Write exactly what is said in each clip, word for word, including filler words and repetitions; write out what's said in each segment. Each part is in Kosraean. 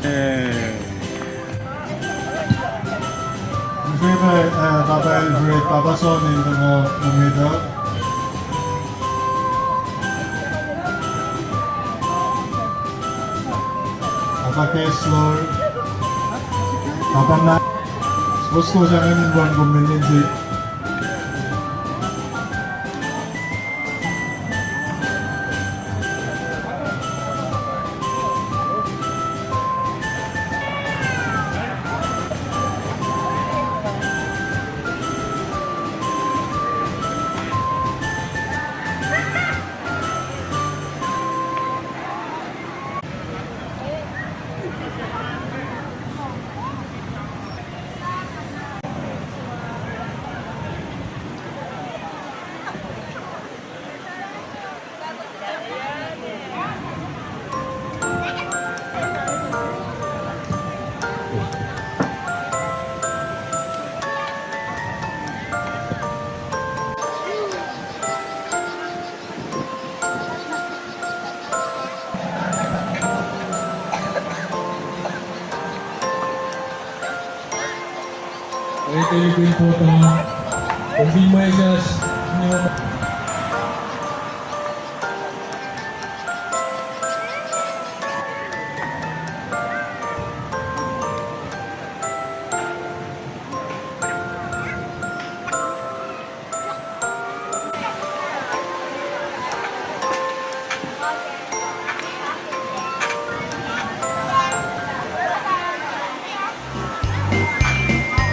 Eh, Mihsenge, eh, Papa Alfred, Papa Son in tuhkuh nuh met uh. Papa Kessler, Papa Matt, suwohswohs sahngweng in wan kom menen se.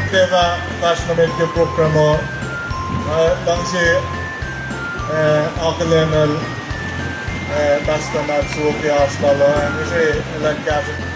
Tiac fahsr nuh met ke program uh, uh, luhngse, uh, akihlen, uh, Pastor Matsuo ke oasr lal uh, ac se elan kahsruh.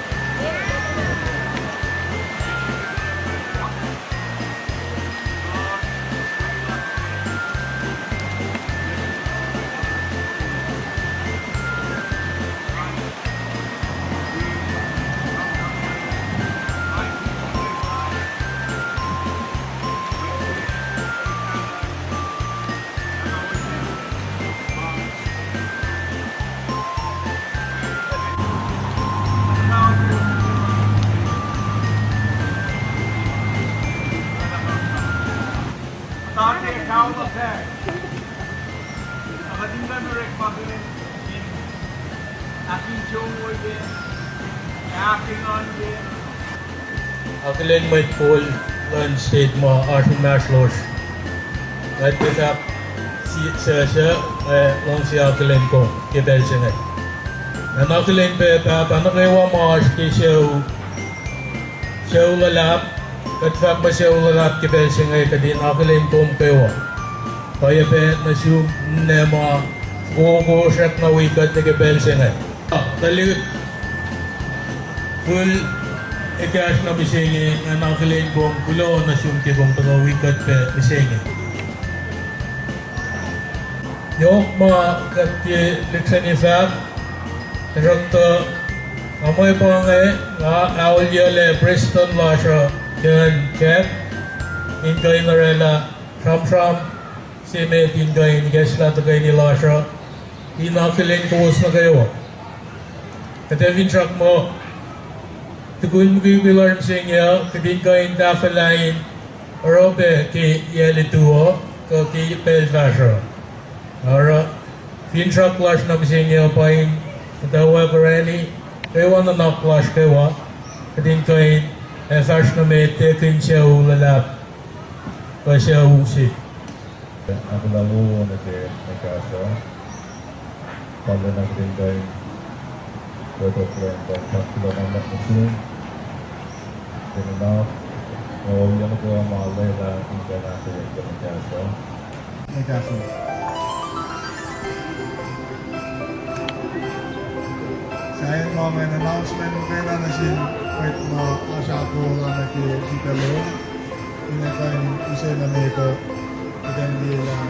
Akihlen mwet kol luhn state ma oasr inmahsrlosr. Nga tiac fahk suc suc, nga luhngse akihlen kom ke pacl se inge. Nga akihlen pac pahpah nuh kwewa ma oasr ke sucu, sucu luhlahp, kuht fahk muh sucu luhlahp ke pacl se inge, kuht in akihlen kom kwewa. Oacyacpac nuh sum ninac ma fokoko srackna wi kuht nuh ke pacl se inge. Tuhlihk fihl ekahsr nuh mihsenge, nga akihlen kom kuloh nuh sum ke kom tuhkuh wi kuht pac mihsenge. Yohk ma kuht ke lihksreni fahk, tuhsruhktuh nga mwe pa inge, nga aolyuclac prestuhn lasr uh, Ken Jack, in kuh in orwaclah sramsram se met in kuh in ikacslah tuhkweni lasr uh, in akihlen kowos nuh kwewa. Kuht ac finsrak muh tukun mukwikwi lasr mihsenge uh, kuht in kuh in tahfwelah in oruh pac ke yac lutu uh, kuh ke pacl fahsruh. Oruh finsrak lasr nuh mihsenge uh pa in muhtwacwacack orani kwewa nuhnak lasr kwewa, kuht in kuh in ac fahsr nuh met ekihn sucu luhlahp kuh sucu se. Ahkolah wowo nuh ke mwe kahs uh. Pahluh na kuht in kuh in kuh in kuh in fahk kuloh ma nuh sum ke nuhnak, ohiyac nuh kwewa ma lwelah in kuh in ahkwoye ke mwe kahs uh. Mwe kahs uh. Sahyacn ma mwe announcement muhkwena nuh sin mwet ma oasr ahkolah nuh ke sritacl uh. Ine kuh in use nuh met uh, kuht in liyelah.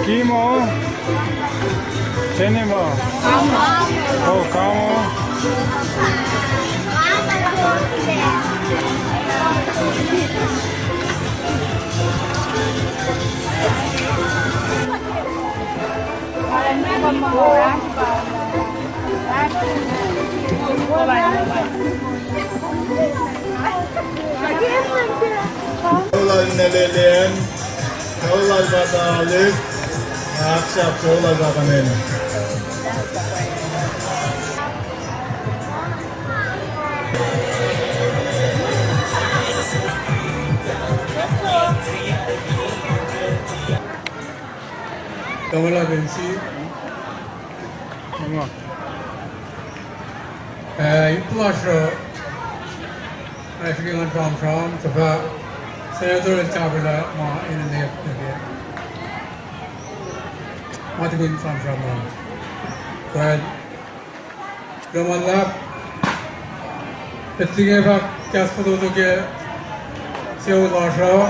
Imo. Tenimo. Oh, kamo. Lal Nelelen, Lal Pahpah Alik, ahksahfyelah Lal Pahpah Nene. Tangwala Bensi. Tangwala. Eh, ip lasr uh, eh, srihke ngan sramsram, tuhfah Senator el tahfwelah ma enenweyuck nuh ke. Ma tukun sramsram uh. Kuloh ma luhlahp. Petting ac fahk kahs fototo ke sucu lasr uh.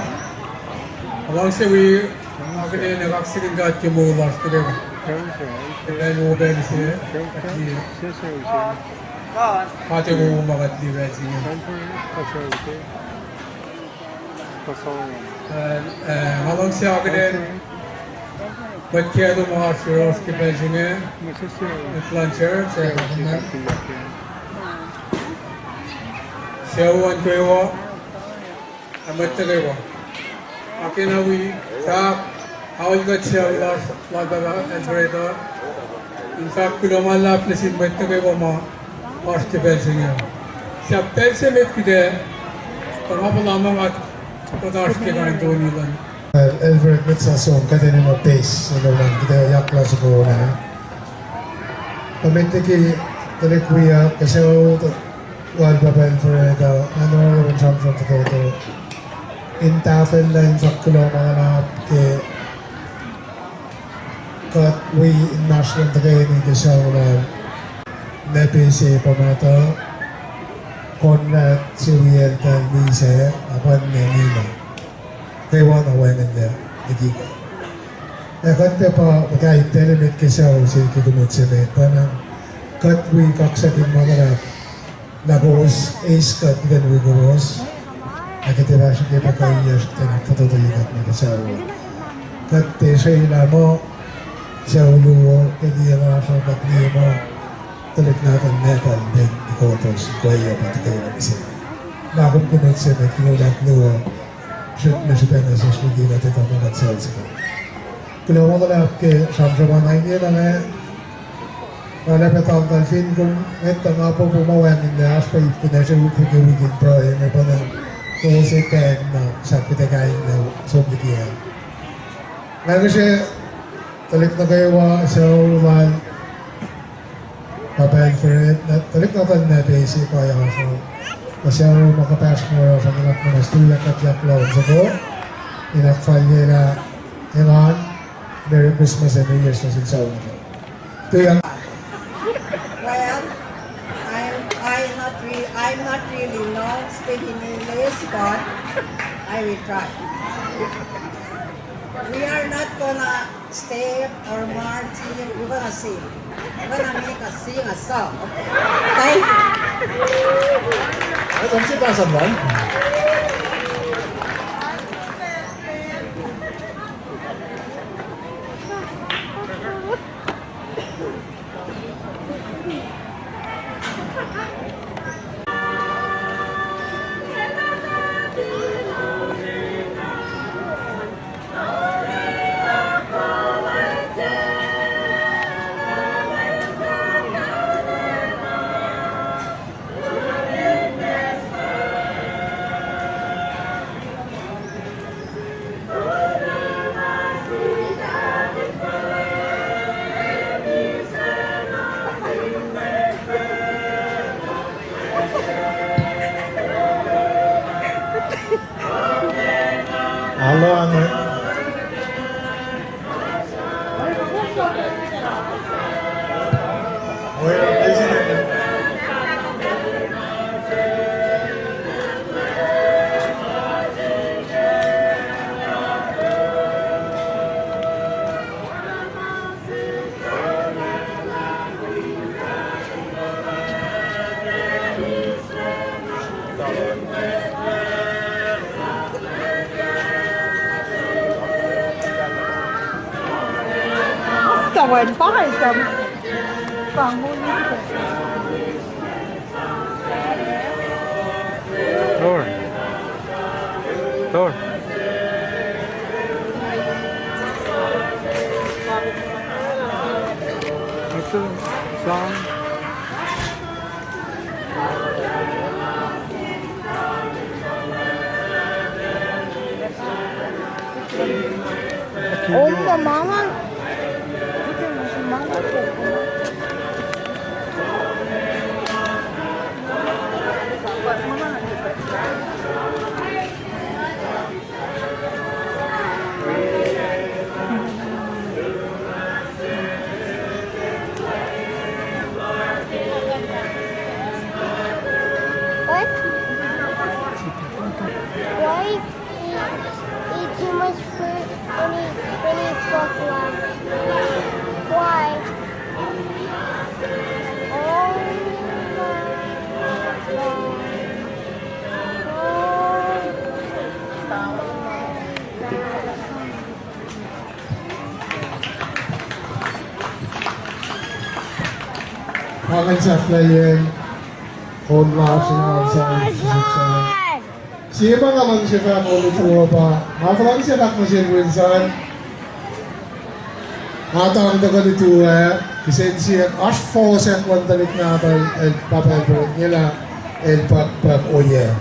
Luhngse wi, akihlen ac kaksakihn God ke moul lasr nuh kwewa. Ke pacl wo pacl se, kuht liye. Kuht ac wo ma kuht liye pacl se inge. Eh, eh, nga luhngse akihlen mwet kiyacl ma oasr yohrohsr ke pacl se inge, mwet luhn church, eh, sucu an kwewa, ac mwet nuh kwewa. Nga kena wi fahk, aol kuht sucu lasr, Lal Pahpah Alfred uh, in fahk kuloh ma luhlahp nuh sin mwet nuh kwewa ma oasr ke pacl se inge. Sahp pacl se met kuht ac, kuh nga puhla ma nga kuht oasr ke kain in toeni luhn Alfred, mwet sasuc, kuht enenuh pes, enenuh kuht ac yaklah soko na. Kuh met liki tuhlihk wiyuck, kuh sucu Lal Pahpah Alfred uh, nga oruh in sramsram fototo in tahfwelah in fahk kuloh ma luhlahp ke kuht wi inmahsrlon tuhkweni ke sucu lal Nepese Pamata, Conrad Sewiyeltan Nise, Apan Nenina. Kwewa na wacngihnlac liki kuht. Ac kuht tiac pa muhta in tahl emet ke sucu sel ke kunuht se met, pa na kuht wi kaksakihn ma luhlahp. Na kowos eis kuht in kuh in wi kowos, ac kuht ac fahsr ke pahkah yacsr kuht in fototoye kuht nuh ke sucu. Kuht tiac srwaclah muh sucu luo, ke liye lasr uh kuht liye muh tuhlihk nahtuhl nahtuhl ten ikotos, kwaye pa tuhkweni mihsenge. Na kom kunuht se met, kunuhlahp luo, srihk na srihpac nuh sesr liki kuht etuh muh kuht sucu se kuh. Kuloh ma luhlahp ke sramsram an, ingena nga, nga lah pac tahmtahel fin kom etuh nga popo ma wacngihnlac, oasr pac ip kunacsr uh ke wikin pruhe inge, pa na kowos etacng na sahp kuht ac kainglac som liki an. Nga kihse tuhlihk nuh kwewa, sucu lal Pahpah Alfred, na tuhlihk nahtuhl Nepese pa oasr uh, kuh sucu ma kuhpahsr ma oasr uh, nuhnak muhnahs tuyak kuht yaklah soko in ahkfalyelah engan, Merry Christmas and New Year's nuh sin sucu. Tuyak. Well, I'm, I'm not re-, I'm not really know speaking English, but I will try. We are not gonna step or march, we're gonna sing. We're gonna make a sing a song. Thank you. That's a someone. Alo, alo. When pa isam. Tor. Tor. Ito, song. Om na mama. What? Why he, he too much fruit when he, when he fuck one? Why? Oh my God. Nga kuh in sahflahiyac on lasr in answer. Sie ma nga luhngse fahk olutu uh pa, nga luhngse fahk nuh sel Wilson. Nga tuhng tuhkuh lutu ah, kihsen siyuck oasr fohsack luhn tuhlihk nahtuhl, el pahpah el pruhe nge lah el pahkpahk oyac.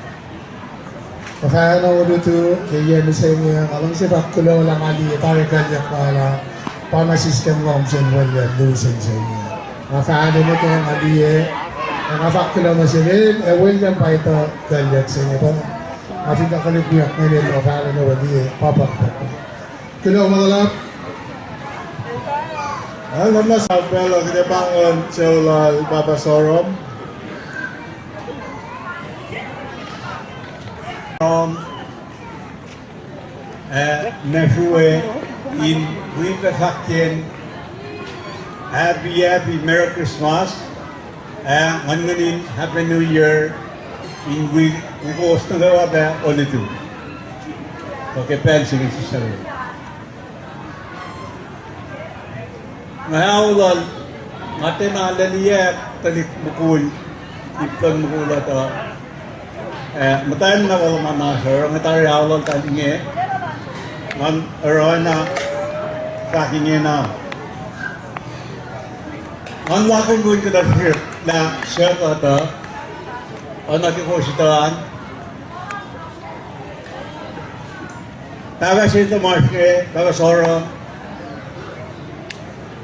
Tuhfahna olutu ke yac mihsenge, nga luhngse fahk kuloh lah nga liye tari kuhlyuck lal ah, pa na sisken lohm sel William Lewis se inge. Nga fahla nuh ke nga liye, ac nga fahk kuloh nuh sel el, ac William pa etuh kuhlyuck se inge pa. Nga fin tuh koluk wiyuck nge el tuhfahna nuh we liye, pa pahkpahk. Kuloh ma luhlahp. Nga luhngse pacl uh kuht ac pahngon sucu lal Pahpah Sorom. Um, ac nuh sruwe in wi pac fahkyen Happy, Happy Merry Christmas, ac nguhnnguhn in Happy New Year in wi, wi kowos nuh kwewa pac olutu. Kuh ke pacl se inge sisacl. Nga aolal, nga tiacna laliyac tuhlihk mukul, ip luhn mukul uh tuh, eh, muhtwacn na wal ma na sor, nga tari aolal tuhlihk inge, ngan oruh na fahk ingena. Ngan lakunkun kuhtuh srihk lah suc kuhtuh, oacna ke kowos etuh an. Pahpah se tuhmasr inge, Pahpah Sorom,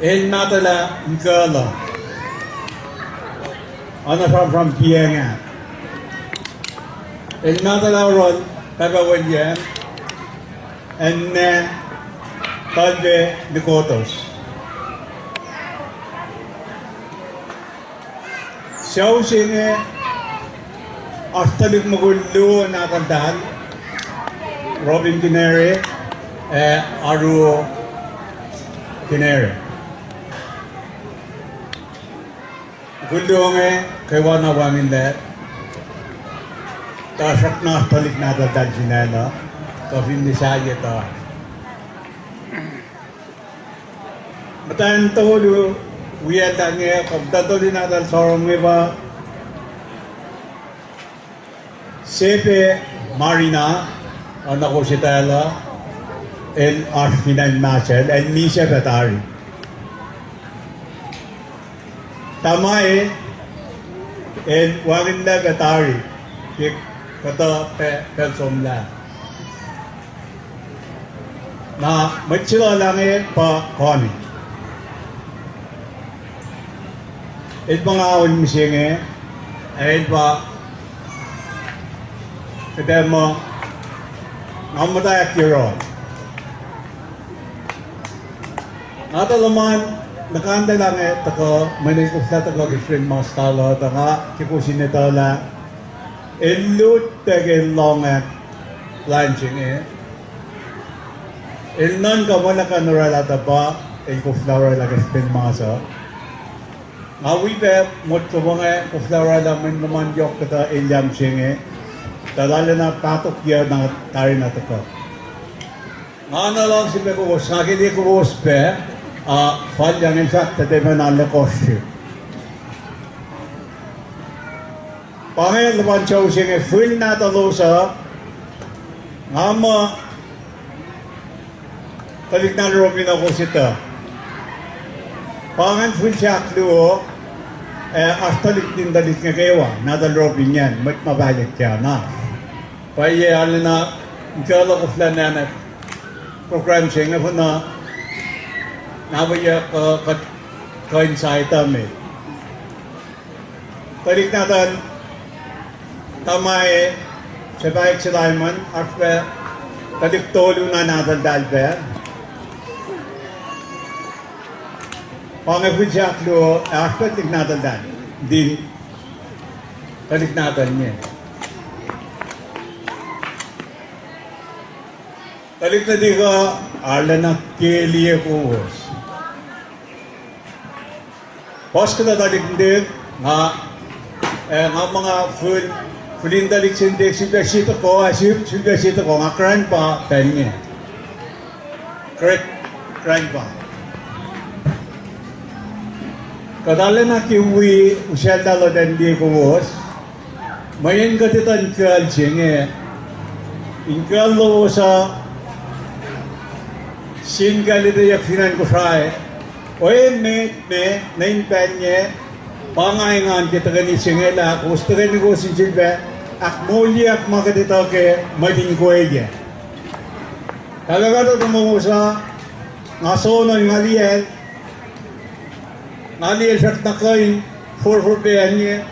el mahtuhlah Nkuhluh, oacna sramsram kiyac nga. El mahtuhlah Oral, Pahpah William, ac ninac, Kalve Nikotos. Sucu se inge oasr tuhlihk mukul luo nahtuhltahl, Robin Kinere, ac Aruo Kinere. Mukul luo inge kwewana wacngihnlac, tuhsruhk na oasr tuhlihk nahtuhltahl fin acn uh, kuh fin sahyac tuh. Muhtwacn tolu wiyacl inge, kuh muhtwacn tolu nahtuhl Sorom inge pa Sepe Marina, oacna kowos etwaclah, el oasr fin acn Mahsel, el misac pac tari. Tamae, el wacngihnlac pac tari, ke kuhtuh pac pacl somlah. Na mwet se lal inge pa Connie. El pa nga on mihsenge, ac el pa, kuht ac muh, nga muhtwacwacack yohrohl. Nga tuh luhman, na kantalah inge tuhkuh, mweyen el koflah tuhkuh ke srihpen mas tala, tuh nga ke kowos in etuh lah el lut pac ke el lohng plwacn se inge. El nuhnkuh muh el ac kuh in orwaclah tuh pa el koflah orwaclah ke srihpen mas uh. Nga wi pac motko muh nga koflah orwaclah mweyen luhman yohk kuhtuh elyah se inge, tuh lal na pahtokyuck na tari na tuhkuh. Nga na luhngse pac kowos, nga ke liye kowos pac. A fal yang in fahk tuh teman alu kohsr. Pa inge luhpan sucu se inge fihl nahtuhlos uh, nga muh tuhlihk nahtuhl Robin uh kowos etuh. Pa ingacn fihl se ahkluo, ac oasr tuhlihk nuhtin tuhlihk nuh kwewa, nahtuhl Robin ingacn, mwet ma pahyuck ke an. Pwacye arulacna, in kuh luhk koflah nahnak program se inge fah na, na pwacye kuh, kuht kuh in saituh me. Tuhlihk nahtuhl Tamae, se pahyuck se Laimon, oasr pac tuhlihk tolu na nahtuhltahl pac. Pa inge fihl se ahkluo, oasr pac tuhlihk nahtuhltahl. Din tuhlihk nahtuhl inge. Tuhlihk nuhtihk uh, arulacna ke liye kowos. Puhs kuhtuh tuhlihk nuhtihk, nga, eh, nga muh nga fihl, fihl in tuhlihk se nuhtihk, sifilpac sie tohkoh, ah, sif-, sifilpac sie tohkoh, nga grandpa pacl inge. Great grandpa. Kuht arulacna ke wi usacllah luhten liye kowos. Mweyen kuht etuh in kucl se inge, in kucl lowos uh, sin kucl etweyuck fin acn Kosrae, oemeet me nuh in pacl inge, pa nga engan ke tuhkweni se inge lah kowos tuhkweni kowos in sifilpac ahkmoulyeyuck ma kuht etuh ke mwet in kweyac. Kalmac kuht uh tomowos uh, nga soenna nga liyacl, nga liyacl srackna kuh in forfor pac inge,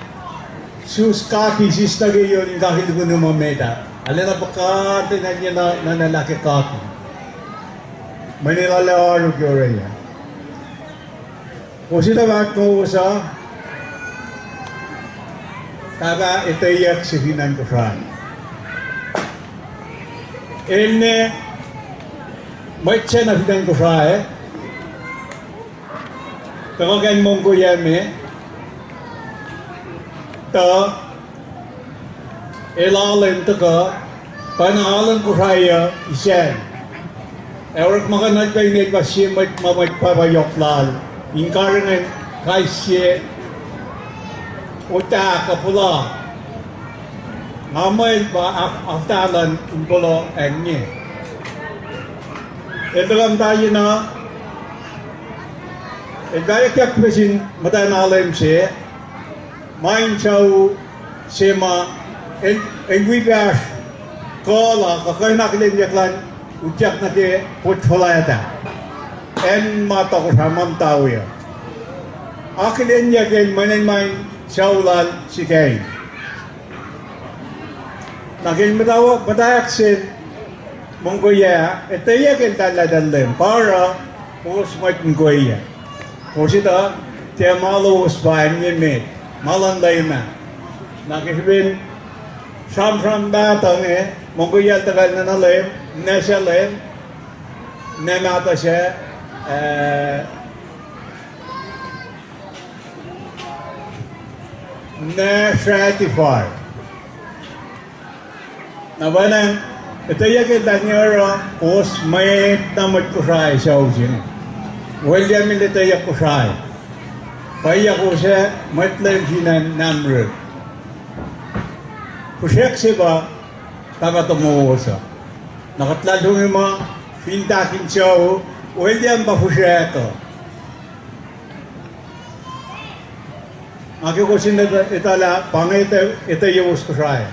sus kaki sislah ke yon in kaki lukunu ma met ah. Arulacna puhkantwen inge na, na, na lah ke kaki. Mweyen el arlac oaru ke orwaclah. Kowos etuh ma kowos uh, pahpah etweyuck se fin acn Kosrae. El ne mwet sacna fin acn Kosrae, tuhkuh ke acn Mongoiame, tuh el alu in tuhkuh, pacna alu in Kosrae uh isacl. Ac orekma kuh nuhl pac inge pa sie mwet ma mwet pahpah yohk lal, in karihngihn kais sie otak uh puhla. Nga muh el pa af-, afta luhn in polo acn inge. El tuhkuh muhta yena, el pahyuckyak pacsin muhtwacn Alem se, ma in sucu se ma el, el wi pahsr kuh la kuh kuh in akihlenyuck lan utyak nuh ke pot fuhlwact ah. Acn ma tohkohsrah ma muhta we uh. Akihlenyuck el mweyen ma in sucu lal sikain. Na ke el muhta-, muhtwacwacack sel Mongoiya, etweyuck el tuhlac tuh Leum, pa oruh kowos mwet Mongoiya. Kowos etuh, tiac ma lowos pa acn inge met, ma luhn Leum ah. Na ke srihpen sramsram mahtuh inge, Mongoiya el tuhkuh nuh Leum, ninac se Leum, ninac mahtuh se, eh, ninac Sratifar. Na pwacnwacng, etweyuck el tuhlac inge oruh kowos mwet na mwet Kosrae sucu se inge. William el etweyuck Kosrae. Pwacye kowos ac mwet Leum fin acn Namrek. Fihsrack se pa pahpah tomowos uh. Na kuht luhlahlfongi muh fin tahk in sucu, William pa fihsrack uh. Nga ke kowos in etuh, etuh lah pa inge etuh, etweyuck Kosrae.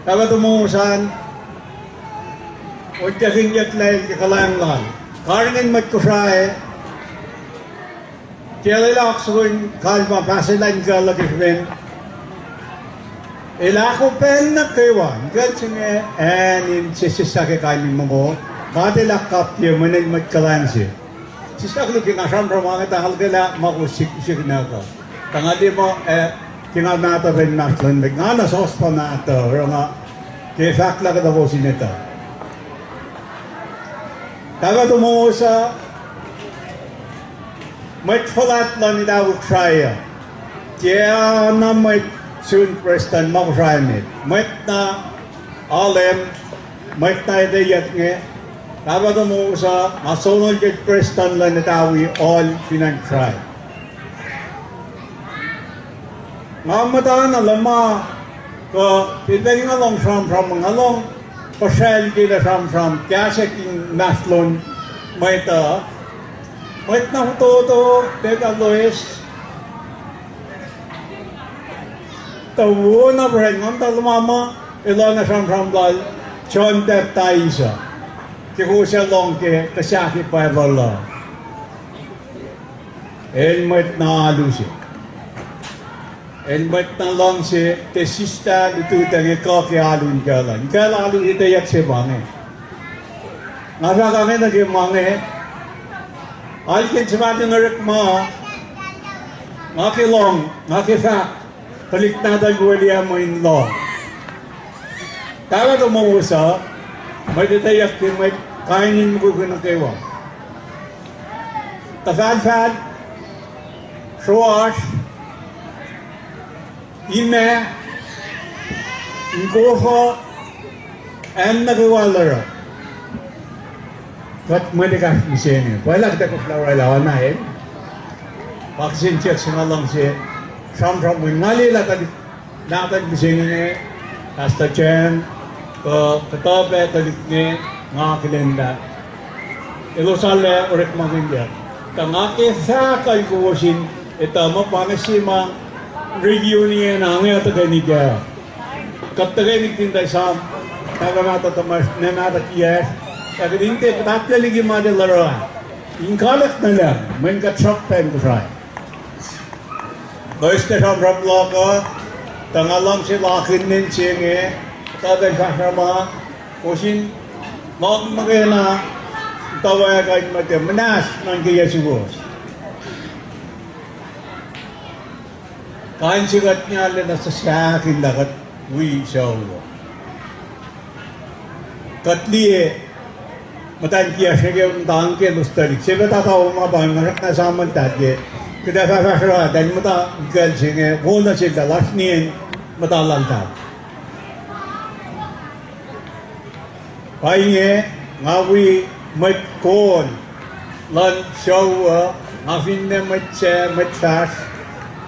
Pahpah tomowos an, otakinyuck lal ke kuhlwacng lal. Karihngihn mwet Kosrae, tiac lwelah oak soko in kalmac pahselah in kuh luhk ke srihpen el ahkoo pacl nuh kwewa, in kucl se inge, acn in sesseslah ke kain in mongo, God el ahkkapye mweyen mwet kuhlwacng se. Sislah koluk ke nga sramsram inge tuh nga lukelah ma kowos sik, sik nuh kuh. Tuh nga liye muh, eh, ke nga mahtuh pacna inmahsrlon met, nga na sos pa mahtuh, oruh nga ke fahk lah kuhtuh kowos in etuh. Pahpah tomowos uh, mwet fuhlwact luhn Itahk Kosrae uh, tiacna mwet sun prestuhn ma Kosrae met, mwet na Alem, mwet na etweyuck inge, Pahpah tuhmowos uh, nga sonol ke prestuhn luhn etawi ohl fin acn Kosrae. Nga muhtana luhma kuh pacl pacl nga lohng sramsram, nga lohng puhsracl ke lah sramsram kahsruh ke inmahsrlon mwet uh. Mwet na fototo, pacl loes, tuh wo na puhsracl, nga muhta luhma muh elan na sramsram lal John Baptist uh, ke kowos ac lohng ke kuh sahk ke Bible uh. El mwet na alu se. El mwet na luhngse, ke sista lututacng kuh ke alu in kuh luhn, kuh luhn alu etweyuck se pa inge. Nga fahk inge nuh ke ma inge, alken suhmaht in orekma, nga ke lohng, nga ke fahk, tuhlihk nahtuhl William uh in lohng. Pahpah tuhmowos uh, mwet etweyuck ke mwet kain in mukwikwi nuh kwewa. Tuhfahlfahl, sroasr, imac, inkohsr, acn nuh kwewa el oruh. Kuht mwet ekahsr mihsenge, pwacye lah kuht ac koflah orwaclah oacna el. Pa kihsen siyuck se nga luhngse sramsram, mweyen nga lwelah tuhlihk nahtuhl mihsenge inge, Pastor Jen, kuh kuhtuh pac tuhlihk inge, nga akihlen lah elos arlac orekmakihnyuck. Tuh nga ke fahk kacl kowos in etuh muh pa inge se ma reunion inge tuhkweni kac. Kuht tuhkweni kihtin tuh esam, pahpah mahtuh tuhmwacsr, ninac mahtuh kiyacsr, ac kuht in tiac kuht ahkkahlwemye liki ma el oruh ah, in kalwack nuh lucng, mweyen kuht sruhk pacl Kosrae. Loes ke sramsram luhk uh, tuh nga luhngse lakihn nen se inge, tuh kuht fahsr ma, kowos in lohng muhkwena, tuh wacngihn mwet uh muhnahs nuh ke yac suwohs. Kain se kuht ngalena suhsahkihn lah kuht wi sucu uh. Kuht liye muhtwacn kiyacsr inge ke muhtwacn ke elos tuhlihk se, pacl tataoma pa nga srackna samuhltahl ke kuht ac fahfahsruh ah, tuh muhta kacl se inge, wona seltahl, oasr nien muhta laltahl. Pa inge, nga wi mwet kol luhn sucu uh, nga finne mwet sac, mwet fahsr,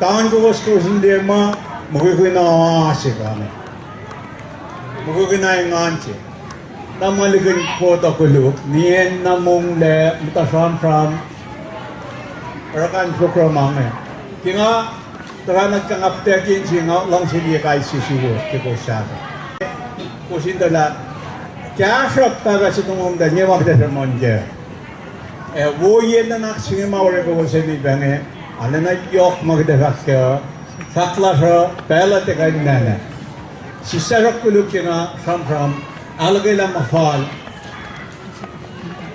tuh kowos, kowos in liye ma, mukwikwi na oa se pa inge. Mukwikwi na engan se. Na ma likihn fototo koluk, nien na monglac, muhta sramsram, oruh kain program ma inge. Ke nga tuhfahna ke nga putackin se, nga luhngse liye kais sie suwos ke kowos sahflah. Kowos in tuh lah kahsruhp pahpah se tongomtal inge ma kuht ac sruhmuhn kac. Ac woiyac nuhnak se inge ma orek kowos ac nipacnge, arulacna yohk ma kuht ac fahk kac, fahk lasr uh pacl uh tiac kuh in nana. Sislah sruhk koluk ke nga sramsram, ahluhkwelah ma fal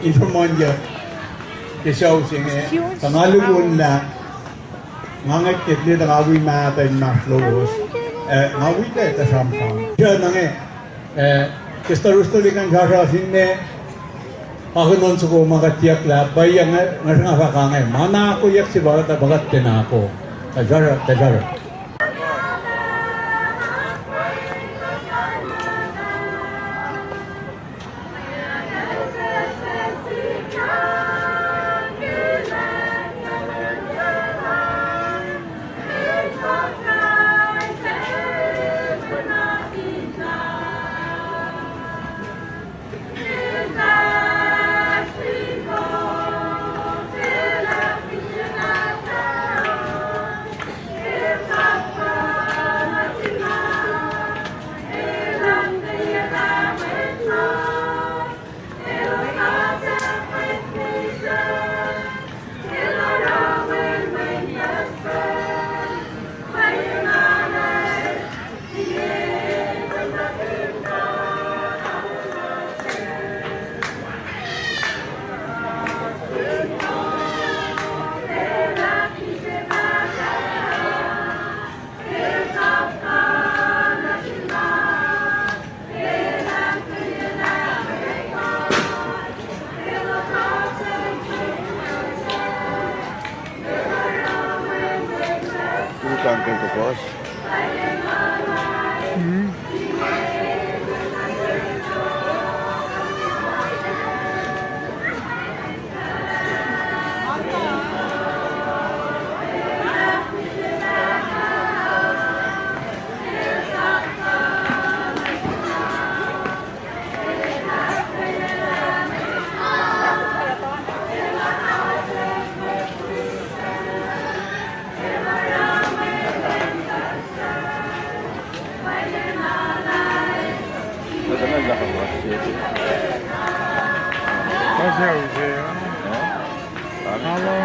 in sruhmuhnyuck ke sucu se inge, tuh nga lukunlah, nga ngwet ngwet liye tuh nga wi mahtuh inmahsrlowos, ac nga wi pac tuh sramsram. Suc na inge, eh, ke study study kan sasra finne, akihlen soko ma kuht siyuck lah pwacye, nga, nga sruhnga fahk inge, ma na akoyuck se pa kuht, pa kuht tiacna ako. Tuh sasra, tuh sasra. Asa use. Alo.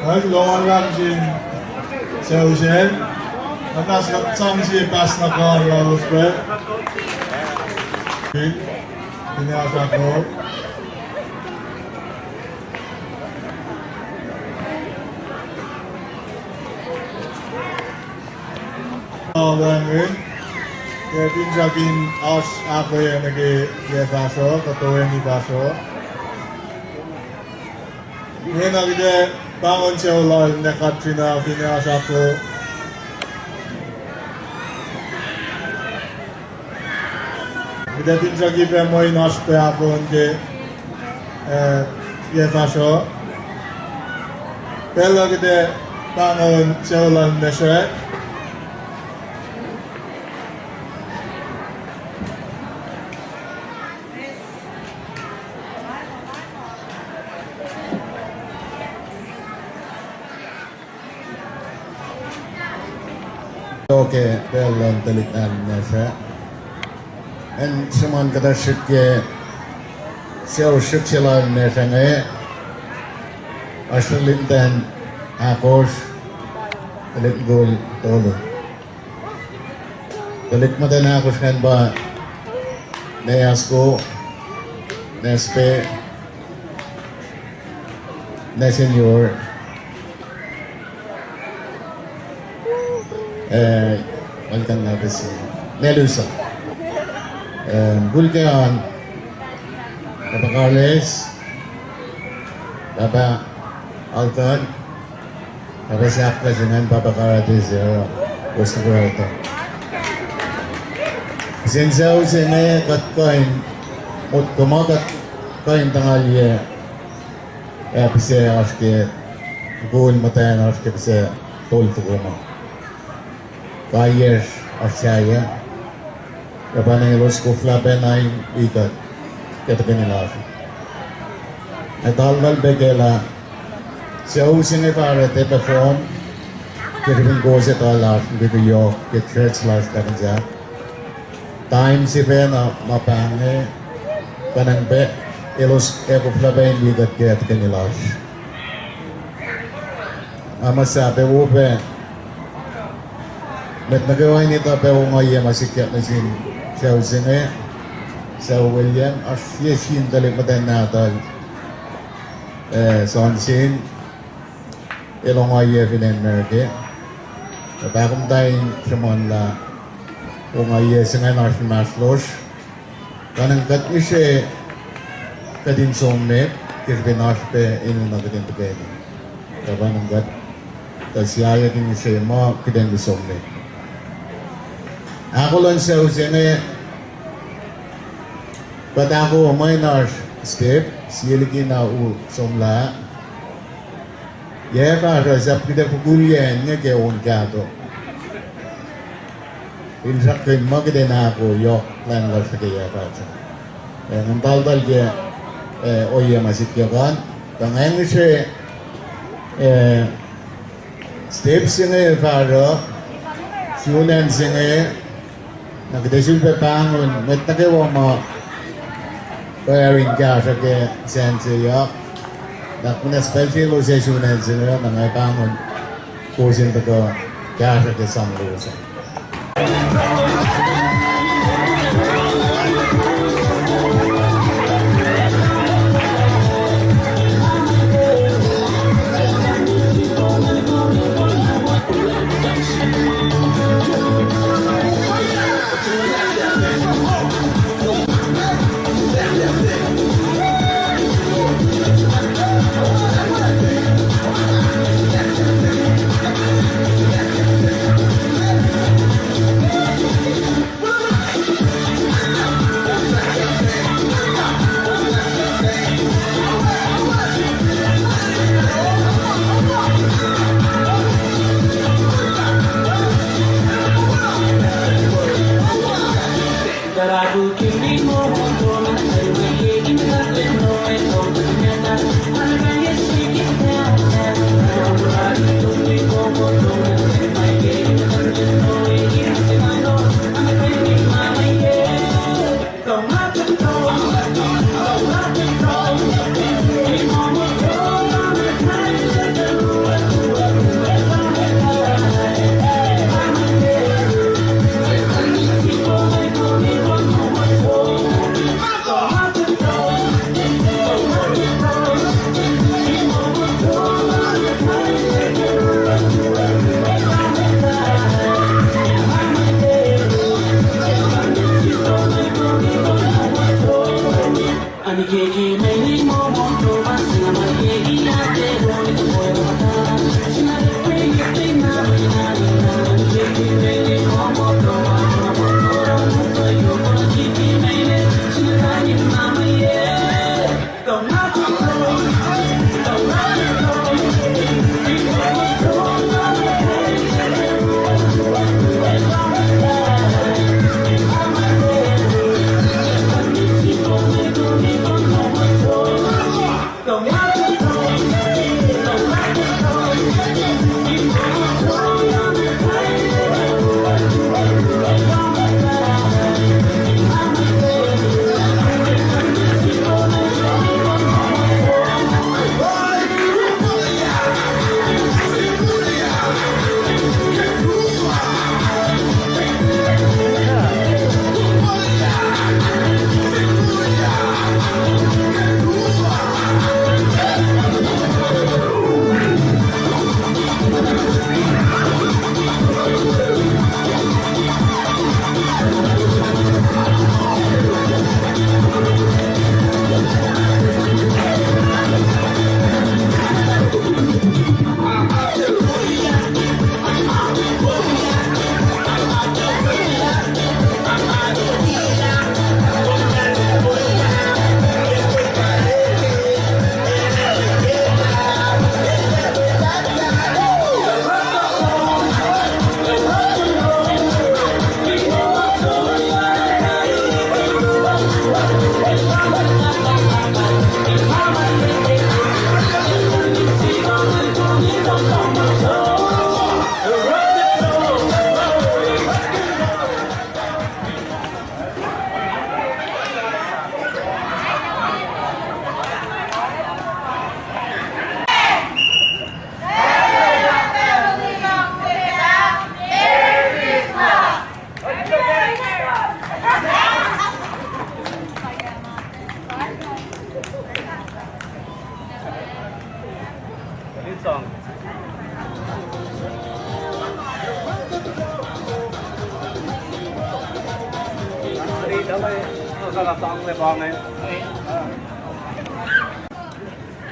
Ac, lohng luhlahp sin sucu se. Nga pass na sang sie pass na kal lalos pac. Fin, fin asako. Wacngihn, ke finsrak in oasr ahkoeyac nuh ke yac fahsruh, kuh toeni fahsruh. Ingena kuht ac pahngon sucu lal Nekatrina, finne oasr ahko. Kuht ac finsrak pac mweyen oasr pac ahko ke, eh, yac fahsruh. Pacl uh kuht ac pahngon sucu lal Mesrack. Ke pacl luhn tuhlihk nahtuhl Mesrack, acn sruhmuhn kuhtuh srihk ke sucu srihk se lal Mesrack inge, oasr tuhlihk muhtwacn ahkosr, tuhlihk mukul tolu. Tuhlihk muhtwacn ahkosr ingacn pa Neasko, Nespe, Nesenyor, eh, Welkan Nabesi, Nelusa. Eh, mukul ke an, Papa Carles, Papa Alkan, Papa Sakta se ingacn, Papa Karate se, uh, Costa Rica. Kihsen sucu se inge kuht kuh in motko muh kuht kuh in tuhngalye, eh, pihsac oasr ke, mukul muhtwacn oasr ke pihsac tolfoko ma. Kaiyacsr oasr sahyac. Ac pa inge elos koflah pac na in wi kuht ke tuhkweni lasr. Ac taltal pac ke lah sucu se inge fah oruh perform ke srihpen kowos etuh lah oasr mukwikwi yohk ke church lasr Tafunsak. Time sifacna ma pa inge, pa ingacn pac elos ac koflah pac in wi kuht ke tuhkweni lasr. Nga muh sahp ac wo pac, mwet nuh kwewa in etuh pac ongaiyac ma sikyak nuh sin sucu se inge, sucu William, oasr sie sin tuhlihk muhtwacn nahtuhl, eh, Johnson, el ongaiyac fin acn America. Ac pahkomuhta in sruhmuhnlah ongaiyac se ingacn oasr inmahsrlosr. Kanuhn kuht ngihsre kuht in som met, ke srihpen oasr pac enenuh kuht in tuhkweni. Ac kanuhn kuht, kuht siyuck in ngihsre muh kuht in som met. Ahkolah in sucu se inge, kuht ahkolah mwe in oasr step, sie likina u somlah. Yac fahsruh sahp kuht ac fokul yac inge ke on kahto. Finsrak kuh in muh kuht in ahko yohk plwacn lasr ke yac fahsruh. Eh, ngan taltal ke, eh, ohiyac ma sikyak an. Tuh nga ngihsre, eh, step se inge fahsruh, sun acn se inge, Na kuht ac sulpac pahngon mwet nuh kwewa ma wearing kahsruh ke sacn se yohk. Na kunac special elos ac sun acn se inge, na nga pahngon kowos in tuhkuh kahsruh ke sang lowos an.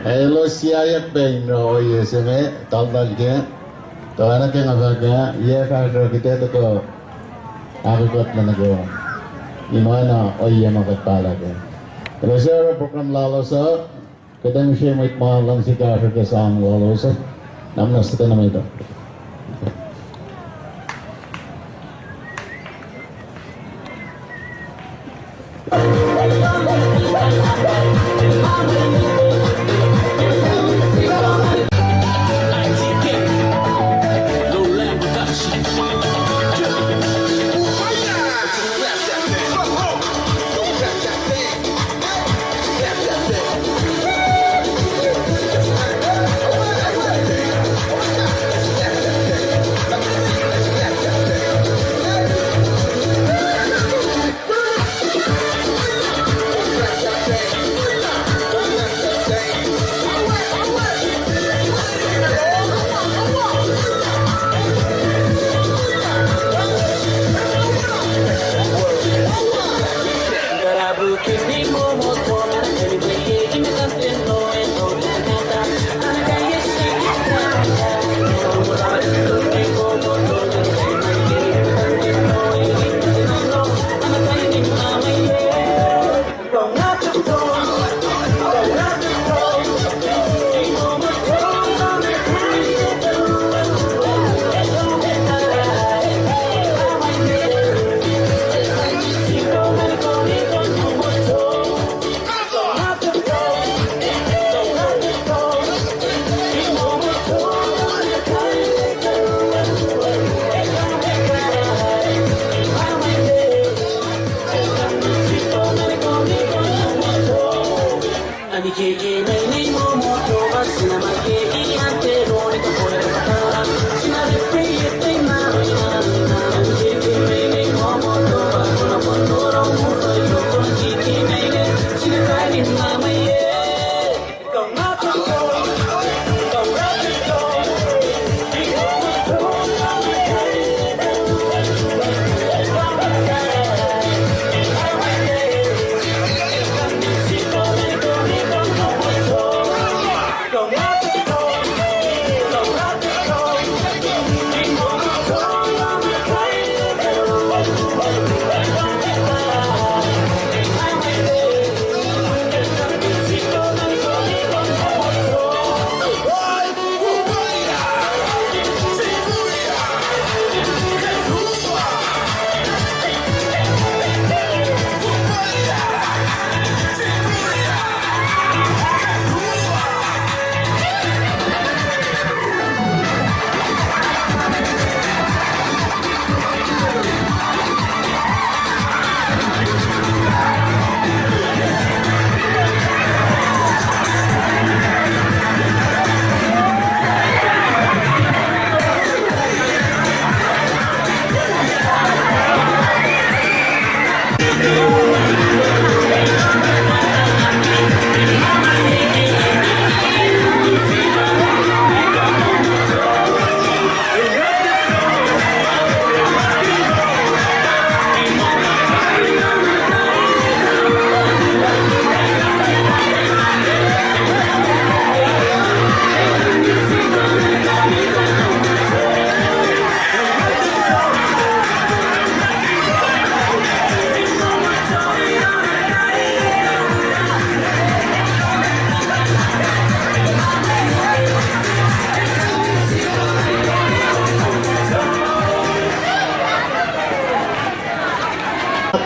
Ac elos siayak pac in oruh ohiyac se inge, taltal ke, tuh oacna ke nga fahk ah, yac fahsruh kuht ac tuhkuh ahkoekuhtlac nuh kwewa. In oacna ohiyac ma kuht pahlah kac. Elos ac oruh program lalos uh, kuht ac ngihsre mwet ma luhngse kahsruh ke sang lalos uh. Na muhnahs tuhkuh nuh met uh.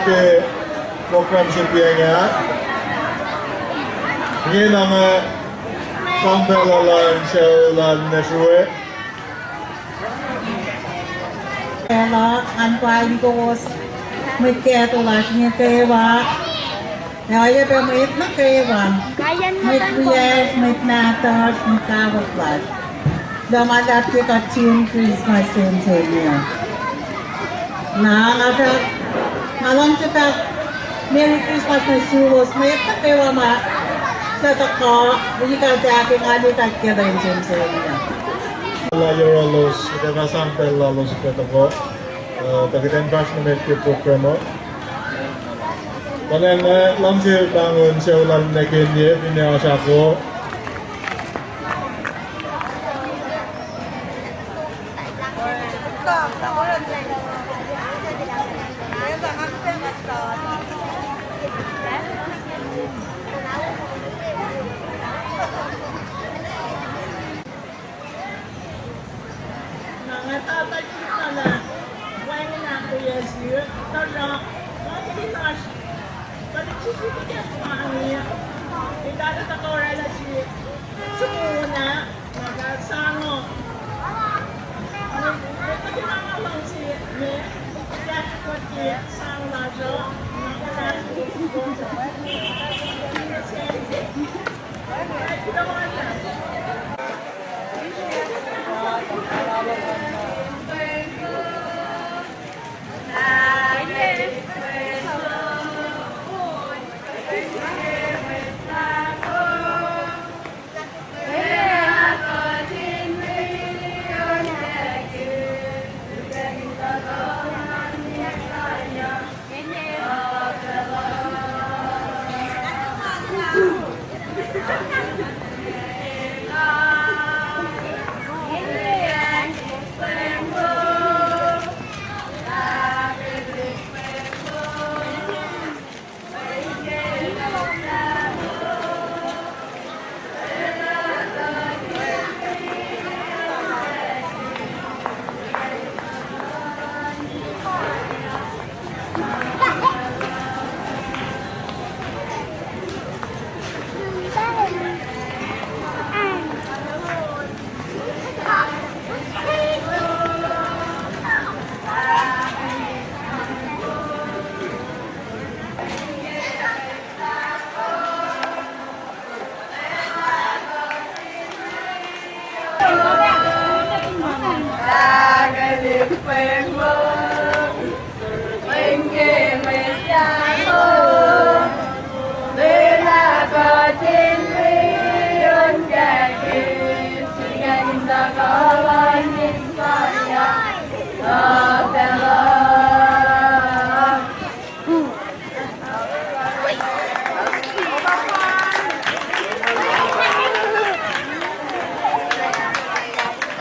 Ke program se piacng ah, ingena nga sang pacl lal sucu lal Nesrue. Pacl uh ngan pahng kowos mwet kahto lasr inge kwewa. Ac oacyacpac mwet nuh kwewa, mwet wiyacsr, mwet mahtuh, mwet kawuck lasr, lah ma luhlahp ke kuht sun Christmas se inge. Na nga fah, nga luhngse fahk Merry Christmas nuh suwos mwet nuh kwewa ma suc tuhkuh, wi kuht ah ke nga liye kuht ke lwen se inge. Lah yohrohlos, kuht ac fah sang pacl lalos pac tohkoh, uh, tuh kuht in fahsr nuh met ke program uh. Tuhlacng, uh, luhngse pahngon sucu lal Nekenye, finne oasr ahkoo. Na nga tata kihtin lah wacngihn ahkkweye sihk, tuhsruhk nga kihtin oasr kuht in sifilpac ma inge, eltahl tuhkuh oraclah sihk, sifilpac na nga sang uh. Mwet nuh kwewa nga luhngse me, kahkkuht ke sang lasr uh, na nga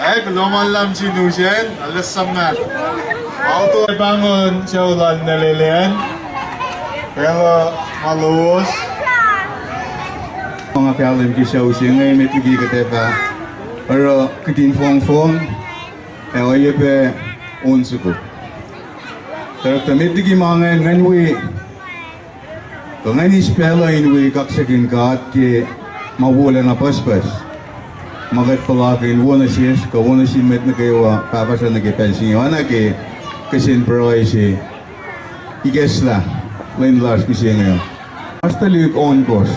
Ac kuloh ma luhlahp sin usacn, alesam ma. Auto pahngon sucu lal Nalelacn. Pacl uh ma lowos. Ma nga kahlwem ke sucu se inge met liki kuht ac fah oruh kihtin fongfong, ac oacyacpac on soko. Tuhsruhktuh met liki ma ingacn, ngan wi kuh ngan eis pacl uh in wi kaksakihn God ke ma wolacna pucspucs ma kuht puhlakihn wo nuh sesr kuh wo nuh sin mwet nuh kwewa fahfahsruh nuh ke pacl se inge, oacna ke kihsen pruhe se ikacslah lwen lasr mihsenge. Oasr tuhlihk ohnkohsr,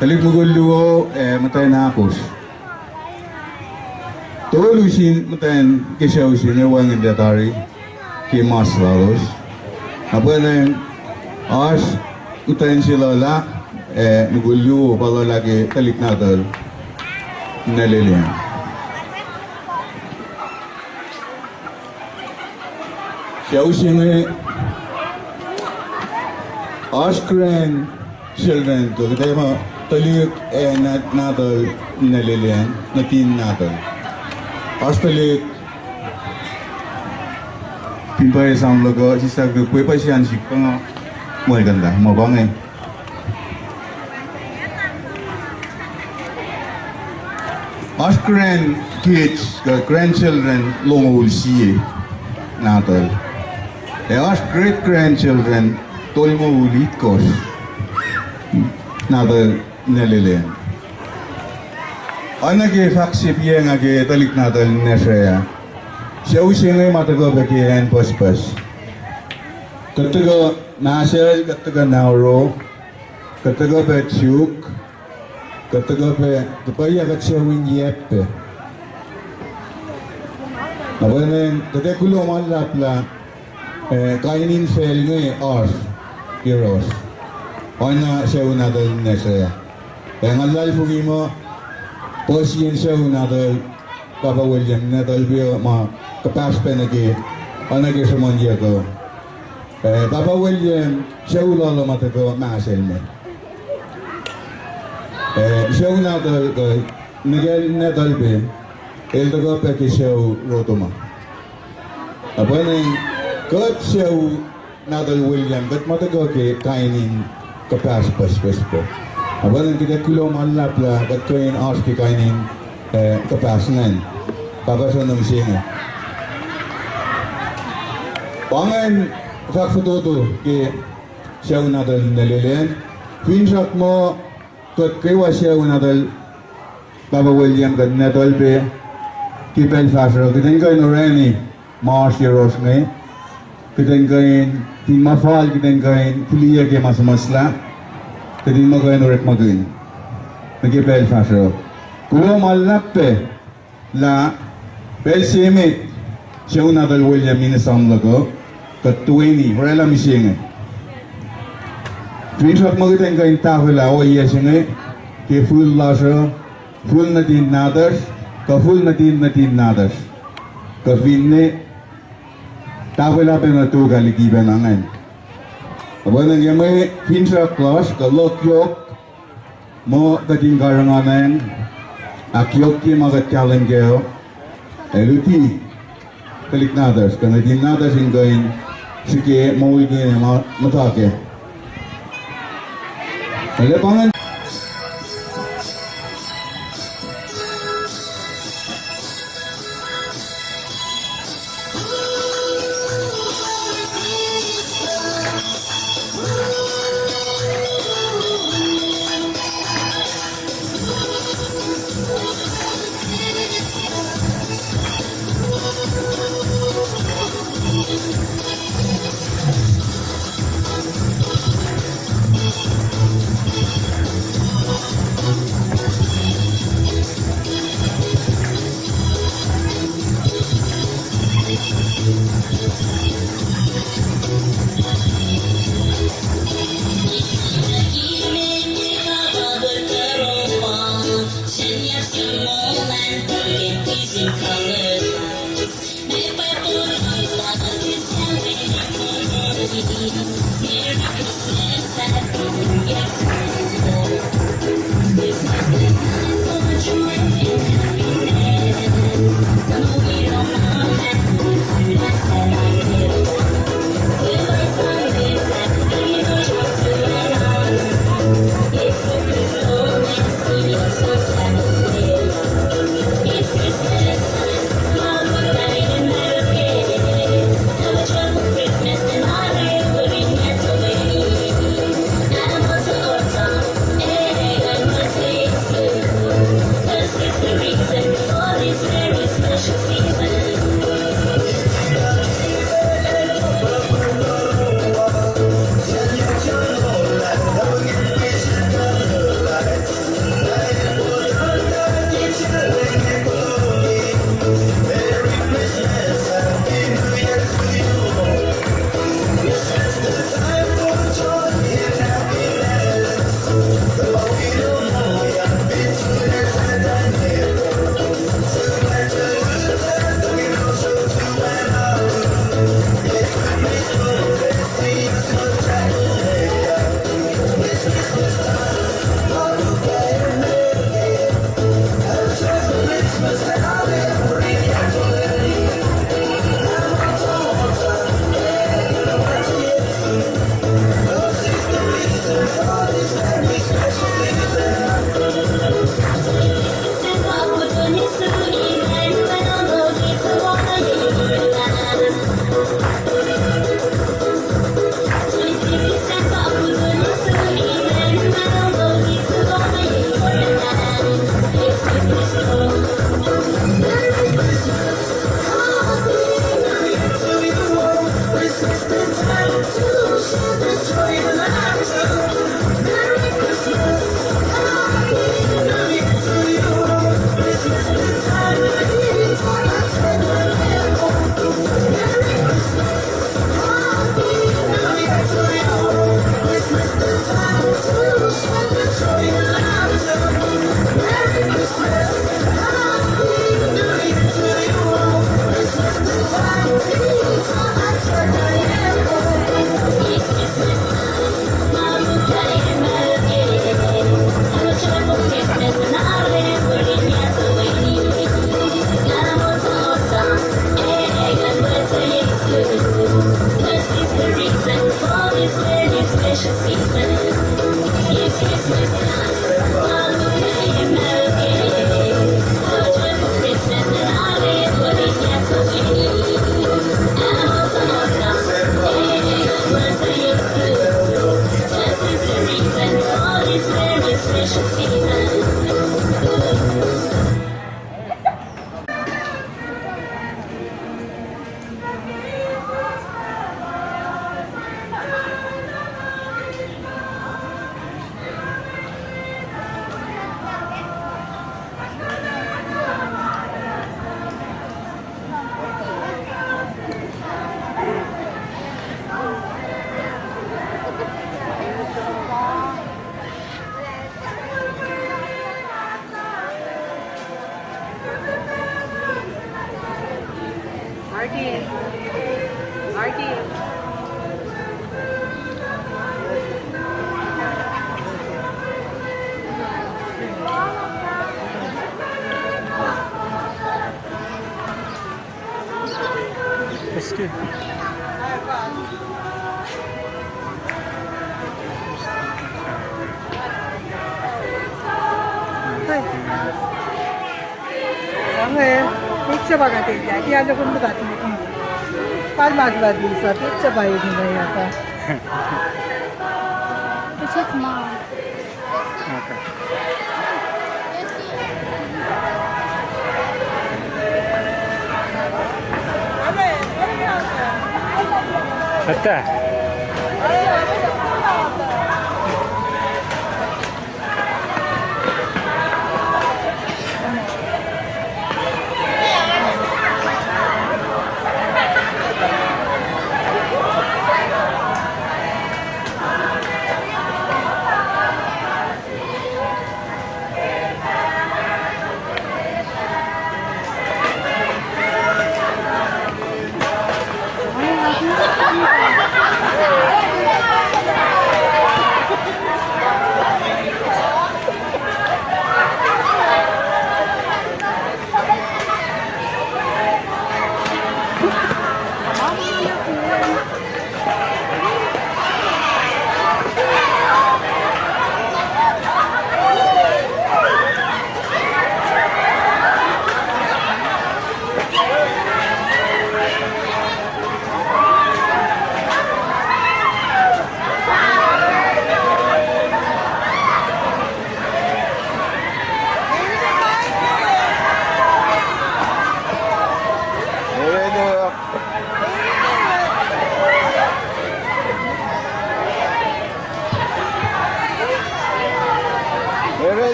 tuhlihk mukul luo ac muhtwacn ahkosr. Tolu sin muhtwacn ke sucu se inge wacngihnlac tari ke mas lalos. Na pwacnwacng oasr muhtwacn se luhlah, ac mukul luo pa luhlah ke tuhlihk nahtuhl Nalelacn. Sucu se inge oasr grandchildren, kuh kuht ac muh tuhlihk ac nahtuhl Nalelacn, nuhtin nahtuhl. Oasr tuhlihk, fin pwacye sang luhk uh, sislah ke pwe pwacye sang sihk pa nga muhlkuhnlah ma pa inge. Oasr grandkids kuh grandchildren longoul sie nahtuhl. Ac oasr great grandchildren tolngoul itkohsr nahtuhl Nalelacn. Oacna ke fahk se piyac nga ke tuhlihk nahtuhl Nasraya, sucu se inge ma tuhkuh pac ke acn pucspucs. Kuht tuhkuh Mahsacl, kuht tuhkuh Nauru, kuht tuhkuh pac Chuuk, kuht tuhkuh pac, tuh pwacye kuht sucu in Yap pac. Na pwacnwacng kuht ac kuloh ma luhlahp lah, eh, kain in facl inge oasr yohrohsr, oacna sucu nahtuhl Nasraya. Ac nga luhlahlfongi muh puhsiyacn sucu nahtuhl Pahpah William Nahtuhl pac ma kuhpahsr pac nuh ke, oacna ke sruhmuhnyuck uh, eh, Pahpah William sucu lal uh ma tuhkuh Mahsacl me. Eh, sucu nahtuhl kuh, nuh ke Nahtuhl pac, el tuhkuh pac ke sucu Rotoma. Na pwacnwacng kuht sucu nahtuhl William, kuht ma tuhkuh ke kain in kuhpahsr pucspucs pac. Na pwacnwacng kuht ac kuloh ma luhlahp lah kuht kuh in oasr ke kain in, eh, kuhpahsr ingacn, kuhpahsr uh nuh mihsenge. Pa ingacn fahk fototo ke sucu nahtuhl Nalelacn. Finsrak muh kuht kwewa sucu nahtuhl Pahpah William kuh Nahtuhl pac ke pacl fahsruh, kuht in kuh in orani ma oasr yohrohsr inge, kuht in kuh in, fin ma fal kuht in kuh in fihliyac ke ma suhmuhslah, kuht in muh kuh in orekmakihn nuh ke pacl fahsruh. Kuloh ma luhlahp pac lah pacl se emet sucu nahtuhl William in esam luhk uh, kuht toeni oraclah mihsenge. Finsrak muh kuht in kuh in tahfwelah ohiyac se inge ke fihl lasr uh, fihl nuhtin nahtuhsr, kuh fihl nuhtin nuhtin nahtuhsr, kuh finne tahfwelah pacna tok ah liki pacna ingacn. Oacpacna ke mwe finsrak lasr kuh luhk yohk muh kuht in karihngihn, ahkyohkye ma kuht kahlwem kac uh, ac luti tuhlihk nahtuhsr kuh nuhtin nahtuhsr in kuh in srihke moulkihn ac ma muhta kac. Lepangan Martin. Martin. Excuse. Ange, picture pa nga tiac, tiac nuh kom tuh ka tiac. Pal mas la disa, picture pa ini na yata. It's his mom. Okay. Atta.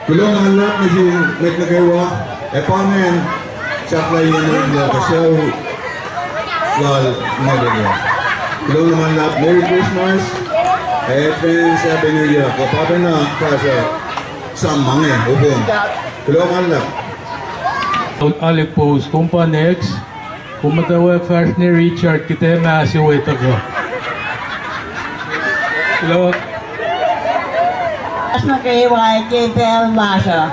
Kuloh ma luhlahp nuh sin mwet nuh kwewa, ac pa ingacn sahflahiyac nuh in kuhtuh lal Mother. Kuloh ma luhlahp, Merry Christmas, Advance Happy New Year. Kuh pa pacna fahsruh sang ma inge, okom. Kuloh ma luhlahp. Alec Bowes, kom pa next. Kom muhtwacwacack fahsr nuh Richard, kuht ac mah se we tuhkuh. Hello. Fahsr nuh kwewa ke pacl lasr uh.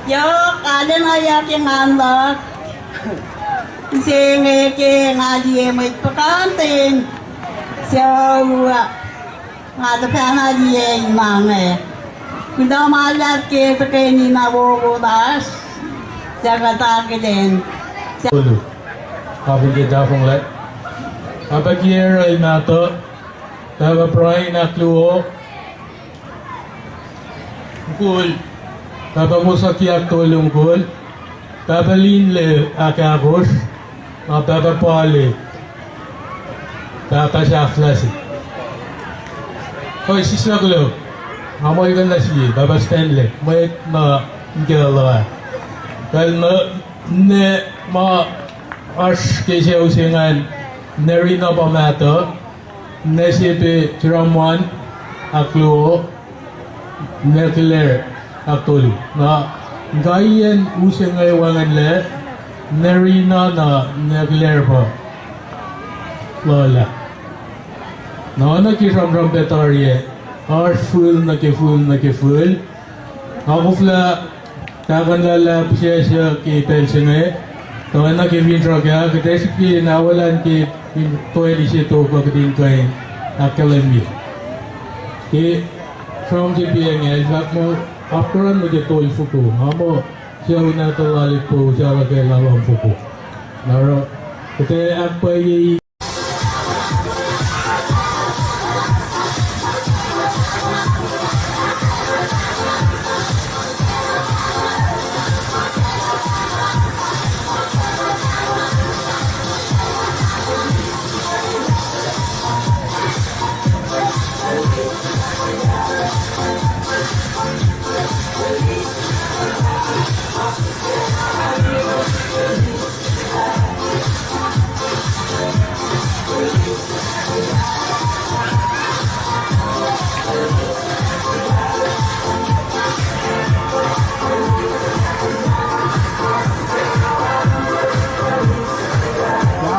Yohk, arulacna yohk ke engan luhk. Mihsenge ke nga liye mwet puhkantwen sucu uh. Nga tuhfahna liye inge. Kuloh ma luhlahp ke tuhkweni na wowo lasr. Suc kuht akihlen. Olu. Kapin ke tahfonglac. Pahpah Kier el mahtuh. Pahpah Brian ahkluo. Mukul. Pahpah Mosaki ahktolu, mukul. Pahpah Linle ahkahkosr, na Pahpah Pale, Pahpah sahflah se. Koi sislah kuloh, nga muhlkuhnlah sie, Pahpah Stanley, mwet na Nkuhloa. Kalmac, ninac ma oasr ke sucu se ingacn, Nerina pa mahtuh, ninac se pac Tiramwan ahkluo, ninac Claire ahktolu. Na inkaiyacn u se inge wacngihnlac, Nerina na ninac Claire pa luhlah. Na oacna ke sramsram pac tari ah, oasr fihl nuh ke fihl nuh ke fihl. Nga koflah tahkuhnlah lah pihsacsr ke pacl se inge, tuh oacna ke finsrak ah, kuht ac srihke in awelah ke Toeni se tok uh kuht in kuh in ahkkahlwemye. Ke sramsram se pa inge, el fahk muh apkuhran nuh ke tolfoko, nga muh sucu nahtuhl lal epwe usala ke lahlmfoko. Na oruh, kuht ac ahkpwacye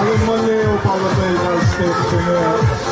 Kahlwem Monday, Opa Lapel, Pal State, Premier.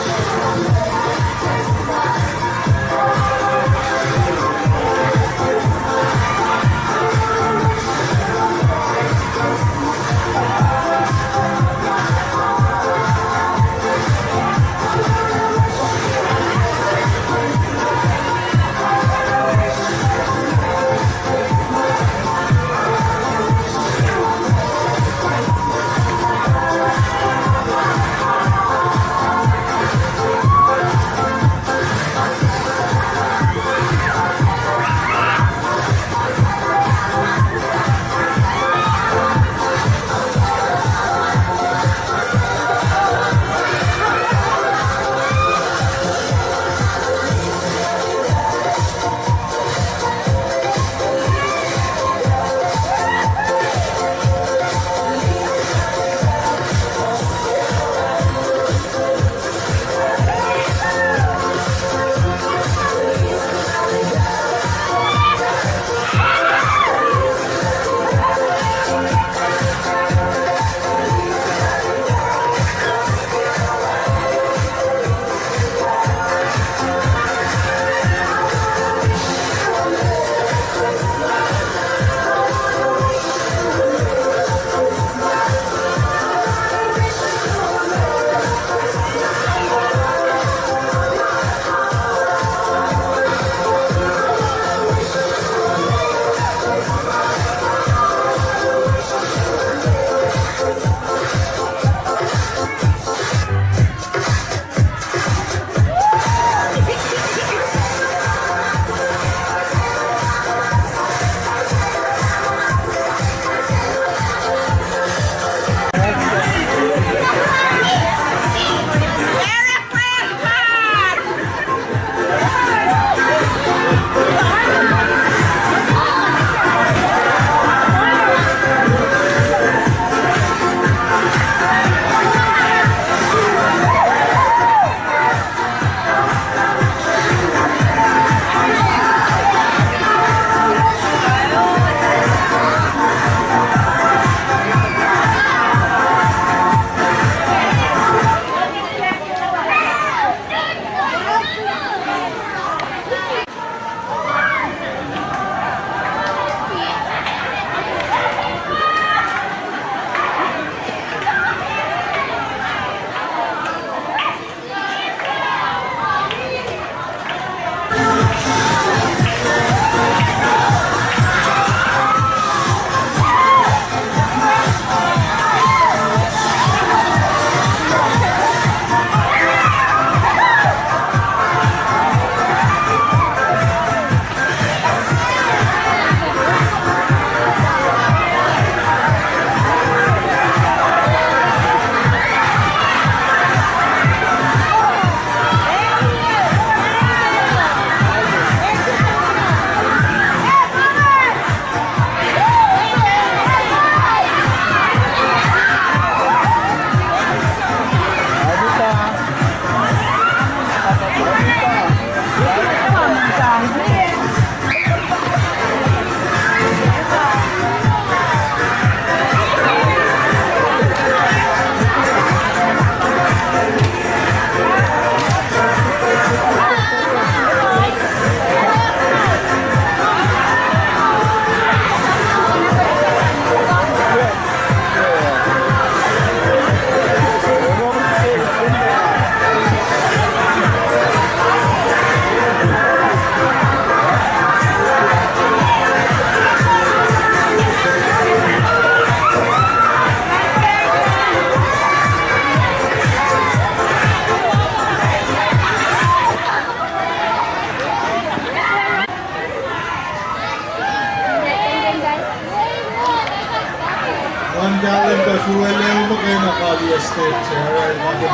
State, uh, right, okay.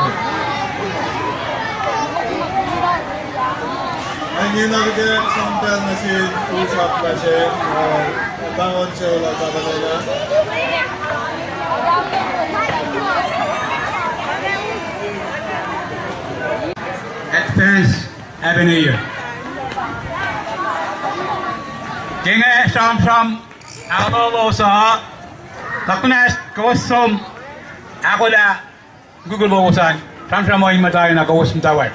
Ac ingena kuht ac sang pacl nuh sin usap lasr, uh, pahngon se ola kapalela. Advance Ebenezer. Ke nga sramsram ahlolos uh, tuhkuh na kowos som ahkolah mukul lowos an, sramsram uh in muhta na kowos muhtwacwacack.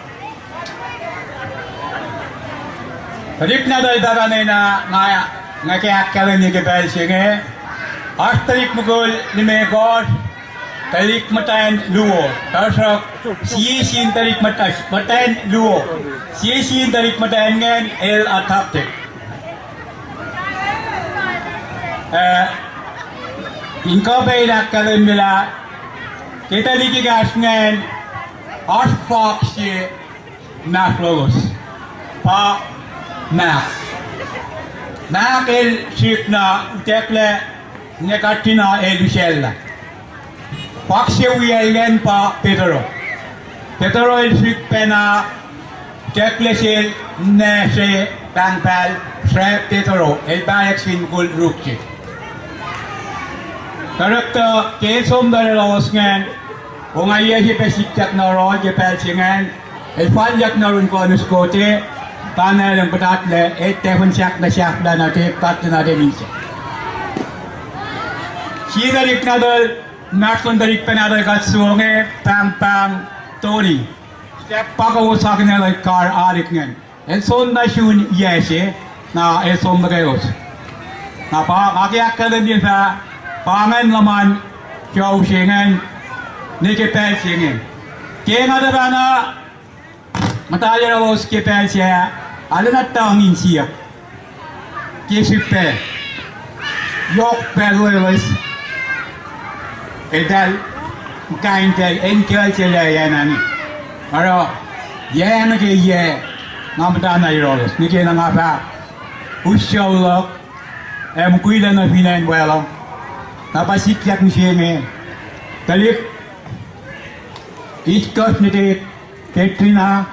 Tuhlihk nahtuhl pahpah nena, nga, nga ke ahkkahlwemye ke pacl se inge, oasr tuhlihk mukul limekohsr, tuhlihk muhtwacn luo, tuhsruhk sie sin tuhlihk muhta-, muhtwacn luo, sie sin tuhlihk muhtwacn ingacn el adopted. Eh, in kuh pac in ahkkahlwemye lah, ke tuhlihk ekahsr ingacn, oasr fahk se inmahsrlolos. Pa Mark. Mark el srihk na utucklac, ne katina el usacllah. Fahk se wiyacl ingacn pa Peter. Peter el srihk pacna, utucklac sel, ne se pahngpahng sre Peter, el pahyuck sin mukul ruk se. Character ke el som nuh lalos ingacn, ongaiyac se pac sikyak nuh yohrohl ke pacl se ingacn, el falyuck nuh yurin kuhnuhs Kosrae, tanacl in puhtatlac, el tahfuhn sahk na sahflah nuh te, puhtatlac nuh te misac. Sie tuhlihk nahtuhl, inmahsrlon tuhlihk pacna tuh kuht songe, pahngpahng Tony. Step pa kowos akihlen kar alit ingacn. El som nuh sun yac se, na el som nuh kwewa. Na pa, nga ke ahkkahlwemye fah, pa ingacn luhman sucu se ingacn, ne ke pacl se inge. Ke nga tuhfahna muhta yohrohlos ke pacl se, arulacna tuhng in siyuck. Ke srihpac, yohk pacl loeloes, eltahl, muhkahintacl, enkacl se lah yac nani. Oruh, yac nuh ke yac, nga muhtana yohrohlos, nwe ke na nga fah us sucu luhk, ac mukwilac nuh fin acn Wacluh. Na pa sikyak mihsenge, tuhlihk itkohsr nuhtihk, Katrina,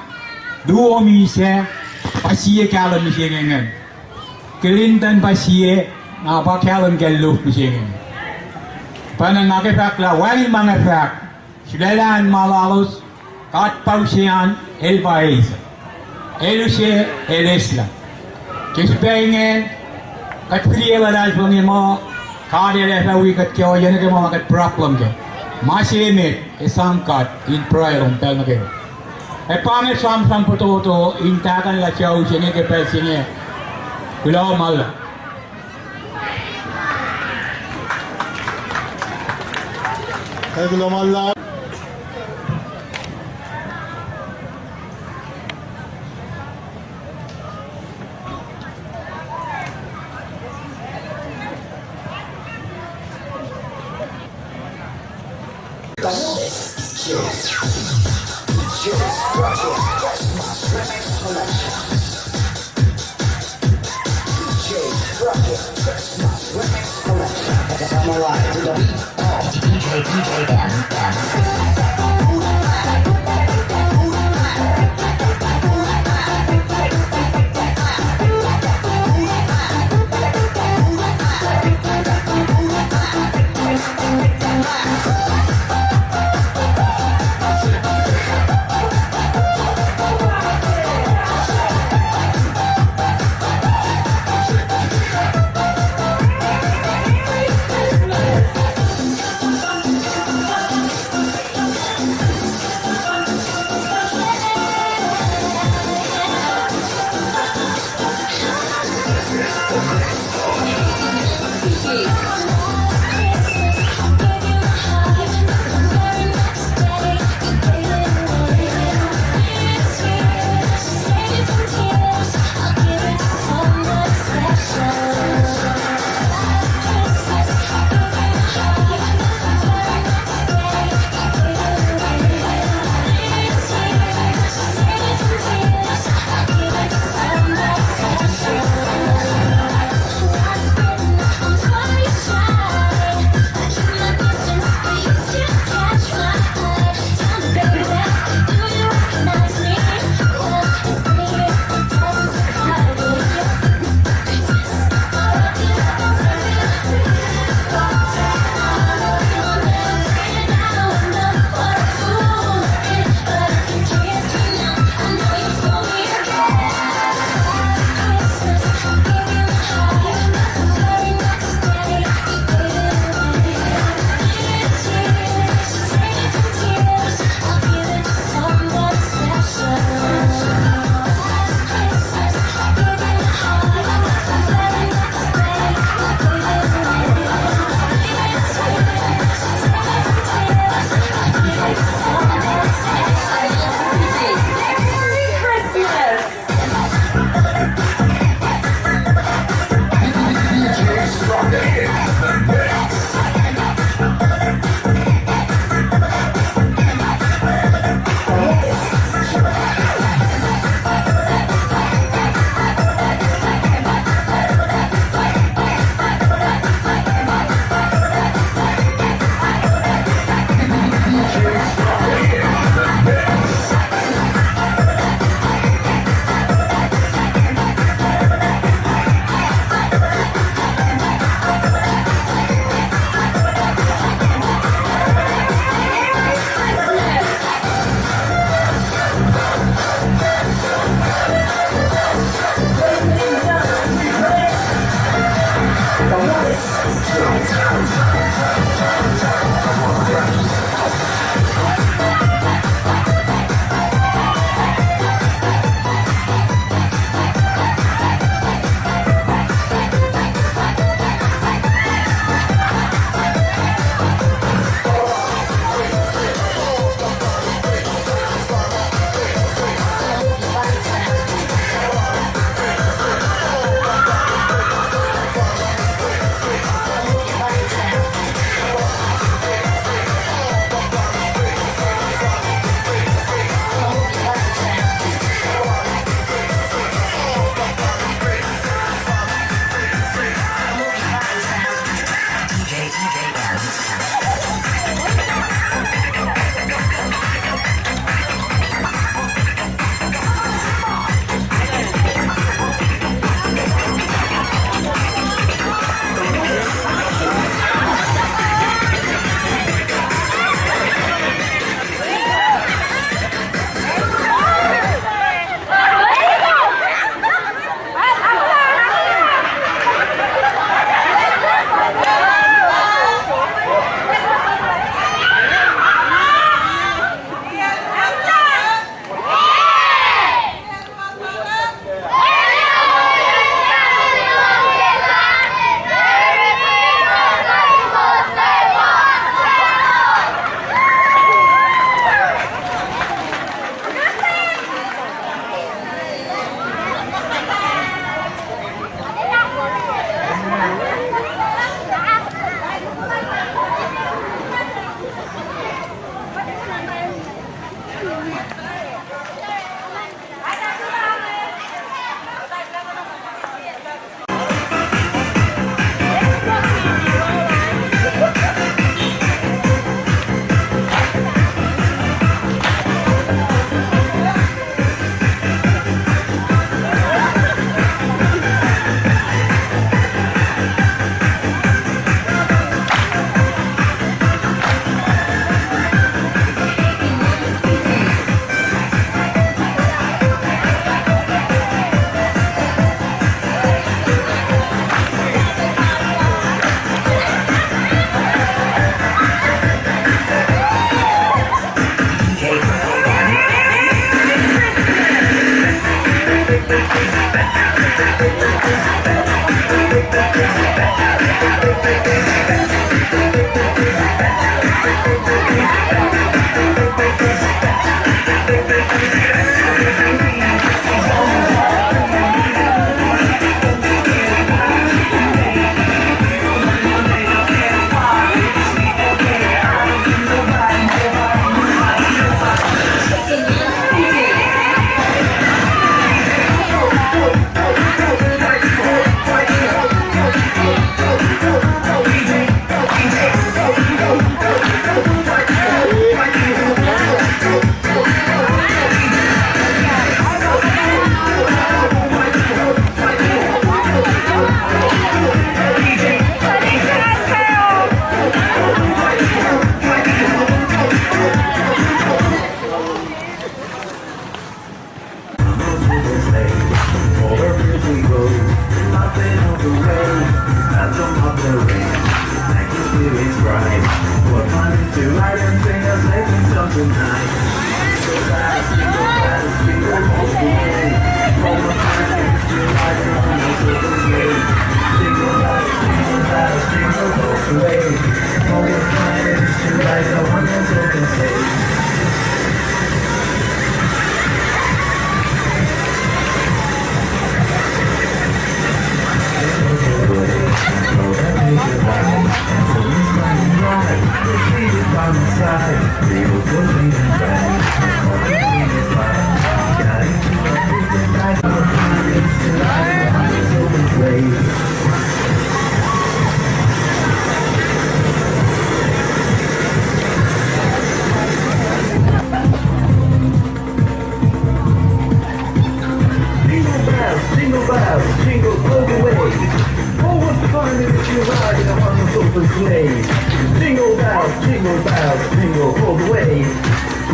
luo misac, pa sie kahlwem mihsenge ingacn. Clinton pa sie, na pa kahlwem ke luo mihsenge. Pa na nga ke fahk lah wacngihn ma nga fahk, sulaclah an ma lalos, God pa use an, el pa eis. El use, el eslah. Ke srihpac ingacn, kuht fihliyac luhlahlfongi muh, God el ac fah wi kuht ke ohiyac nuh ke ma kuht problem kac. Ma se emet, esam God in pruhe lom pacl nuh kwewa. Ac pa inge sramsram fototo in tahkuhnlah sucu se inge ke pacl se inge. Kuloh ma luhlahp. Ac kuloh ma luhlahp. Come alive to the beat of D J, D J M M. Fun it is to ride in a one-horse open sleigh. Jingle bells, jingle bells, jingle all the way.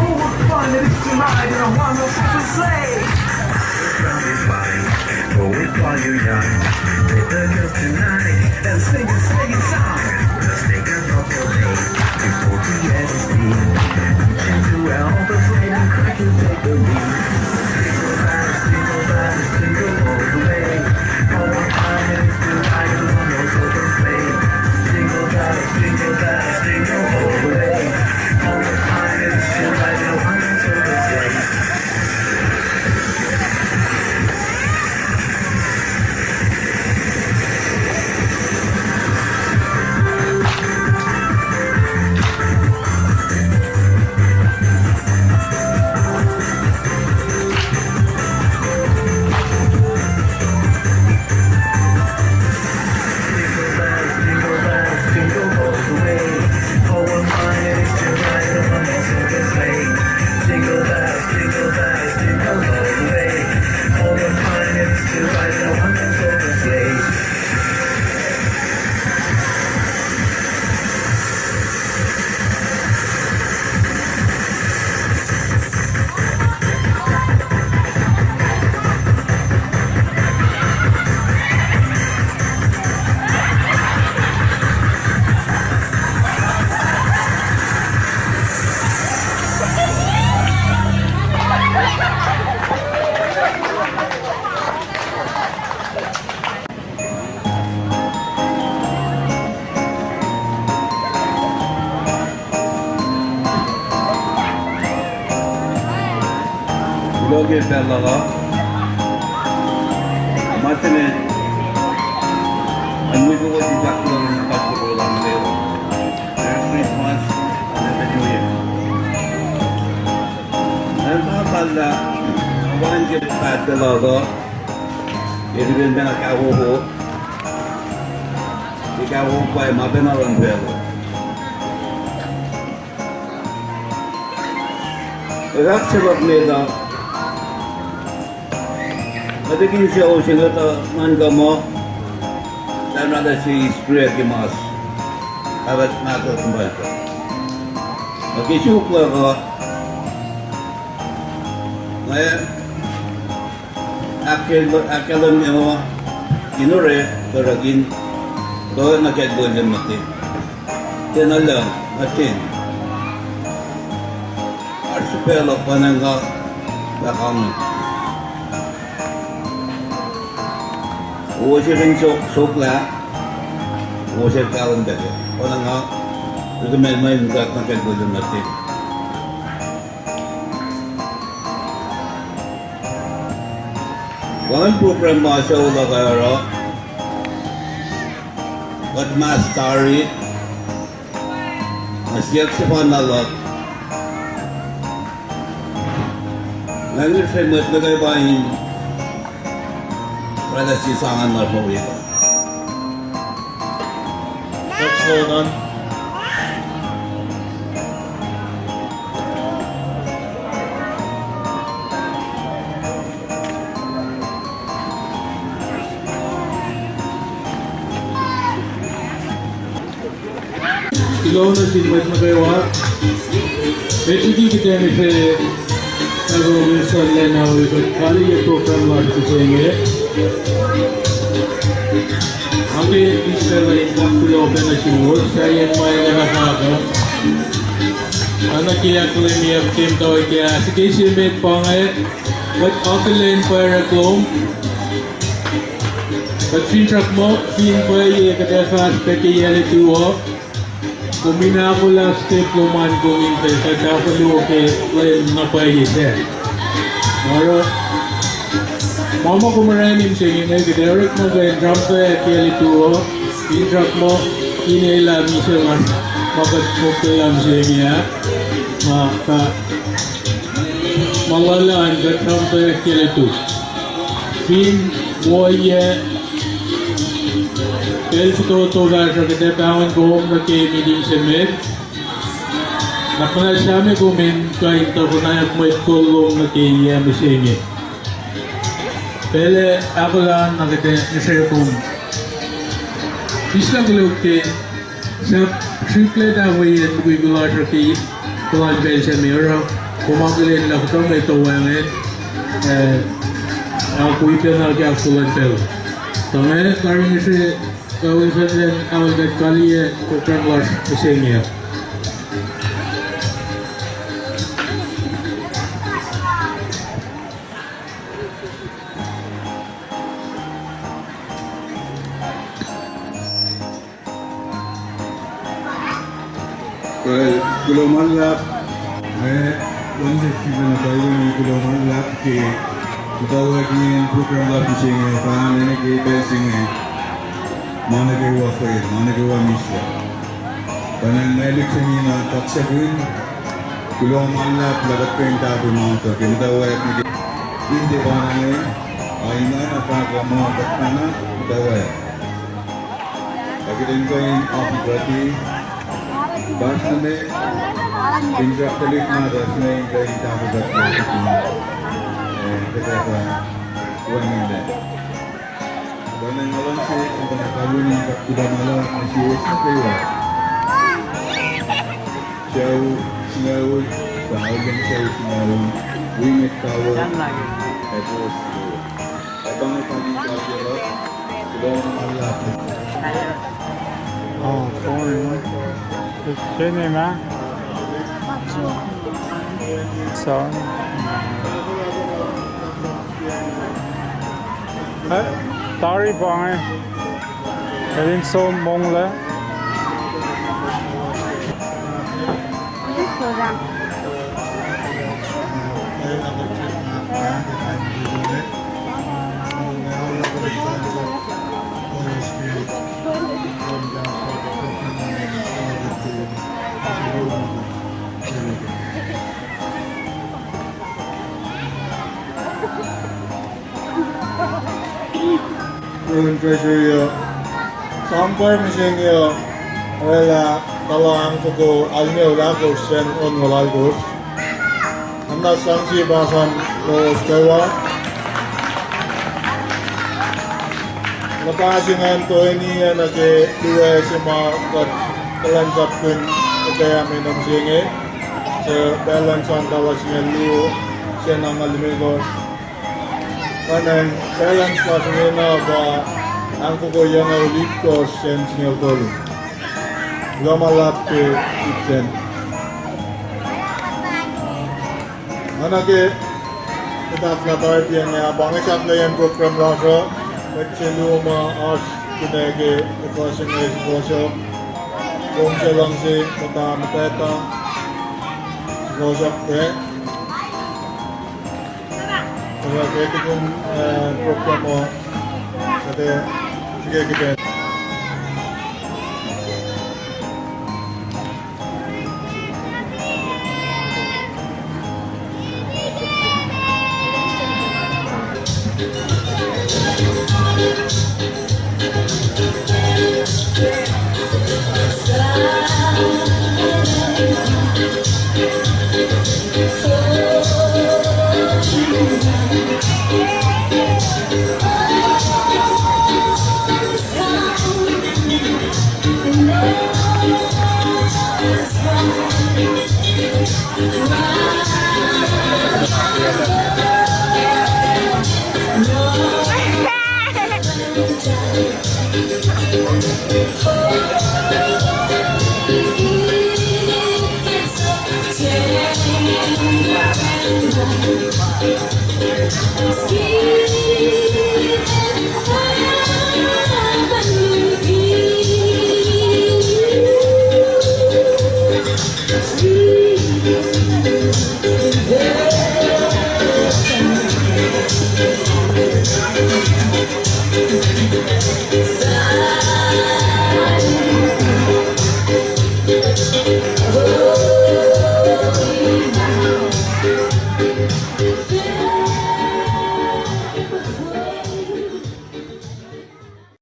Oh, what fun it is to ride in a one-horse open sleigh. It's gonna be fun. Go with all your young. Take the girls tonight and sing a sleighing song. Just think about the day before the end is near. Jingle all the sleigh and crack and take the lead. Jingle bells, jingle bells, jingle all the way. Oh, what fun it is to ride in a one-horse open sleigh. Jingle bells, jingle bells, jingle all the way. Oh, what fun it is to ride in a one-horse open sleigh. Jingle bells, jingle bells, jingle all the way. Oh, what fun it is to ride in a one-horse open sleigh. Jingle bells, jingle bells, jingle all the way. Oh, what fun it is to ride in a one-horse open sleigh. Kuloh ke pacl lal uh. Ma se met, an wi kowos in fahk kuloh nuh sin God ke pacl lal uh. Merry Christmas and Happy New Year. An pa pacl uh, awan ke pacl lal uh. Efirin pacna kawowo. Ke kawowo pa ma pacna luhn pacl uh. Erak se luhk met uh, kuht ekin sucu se inge tuh nuhnkuh muh, tamuhlwel se eis prayer ke mas, ahkuht mahtuh kumbanta. Nuh ke suk luhk uh, nga ahkkahlwemye muh in orek kuh orekma, kuh nuh ke kuh luhn nuhtin. Tiacna lucng nuhtin. Oasr srihpac luhk pa nga fahk inge. Wo se fin soklah, wo se kahlwem pac ke. Pa nga recommend ma in kuht nuh ke kuh luhn nuhtin. Wacngihn program ma sucu luhk uh oruh, kuht mas tari, na siyuck sefanna luhk, nga ngihsre mwet nuh kwewa in oraclah sie sang an lasr ma wi kuht. Kuht soenna kuloh nuh sin mwet nuh kwewa. Met liki kuht ac ngihsre Pastor Wilson Lena wi kuht kaliyac program lasr mihsenge. Ake Israel in kuloh pacna suwos, sahyacn ma el ac fahk uh. Oacna ke ahkkahlwemyeyuck ke muhtwacwacack ah, srihke se met pa inge, kuht akihlen pwacr lom. Kuht finsrak muh fin pwacye kuht ac fahsr pac ke yac lutu uh, kom in ahkolah step lom an, kom in pac kuht ahkolah ke lwen na pwacye sac. Oruh ma ma kom orani mihsenge inge, kuht ac orekmakihn sramsram ke yac lutu uh, finsrak muh in elah misac lasr ma kuht moklelah mihsenge ah, ma kuh ma luhlah in kuht sramsram ke yac lutu. Fin ohiyac pacl fototo fahsruh kuht ac pahngon kom nuh ke miting se met, na kuh na sahp kom in kuh in tuhkuh na yak mwet kol lom nuh ke yac mihsenge. Pacl ac ahkolah na kuht ac ngihsre kom. Sislah koluk ke sahp srihklac tahfweyen mukwikwi lasr uh ke puhlan pacl se me oruh, kom akihlen lah kuhtuh mwet uh wacngihn, eh, ac wi pacna ke ahkfuhlwact pacl. Tuh nga karihngihn se, kawen sacn, aol kuht kaliyac program lasr mihsenge. Kuloh ma luhlahp, eh, luhngse sifacna pwacye, kuloh ma luhlahp ke muhtwacwacackiyacn program lasr mihsenge, pa inge ke pacl se inge. Ma nuh kwewa fal, ma nuh kwewa mihsenge. Pwacnwacng ma lihksreni na kaksakihn, kuloh ma luhlahp lah kuht kuh in tahfwelah ma suc ke muhtwacwacack nuh ke in tiac pa inge, a ina na fahk lah ma kuht pacna muhtwacwacack. Ac kuht in kuh in opi kuht, pahs nuh met, in srahk tuhlihk nahtuhsr inge in kuh in tahfwelah kuht, eh, kuht ac fah wacngihnlac. Pwacnwacng nga luhngse in kuh in kalweni in fahk kuloh ma luhlahp nuh suwos nuh kwewa. Sucu, singucul, pa alen sucu singucul, wi mwet kawuck, ac kowos suwos. Ac pa inge pa in kuloh ma luhlahp. Oh, sorry, man. Just say name, huh? Son. Eh, tari pa inge. Elin som monglac. Reverend Treasurer uh, sang pwacr mihsenge uh, oraclah tala angfoko alngoul ahkosr sacn onngoul alkosr. Nga sang sie pahsan lowos kwewa. Luhpah se ingacn toeni acn uh ke luo se ma kuht kuhlwacnsapkihn etac me nuh mihsenge. Suc pacl an sang tala singucul luo, sacn angngaul limekohsr. Pwacnwacng balance lasr ingena pa angfoko yucngoul itkohsr sacn singucul tolu. Kuloh ma luhlahp ke ip sacn. Nga nuh ke kuht ahklah tari inge, pa inge sahflahiyacn program lasr uh, mwet se luo ma oasr kunac ke ekuh se inge sukohsohk, kom suc luhngse muhta muhtwacta, sukohsohk pac. Oruh ke tukun, eh, program uh, kuht ac srihke kihtin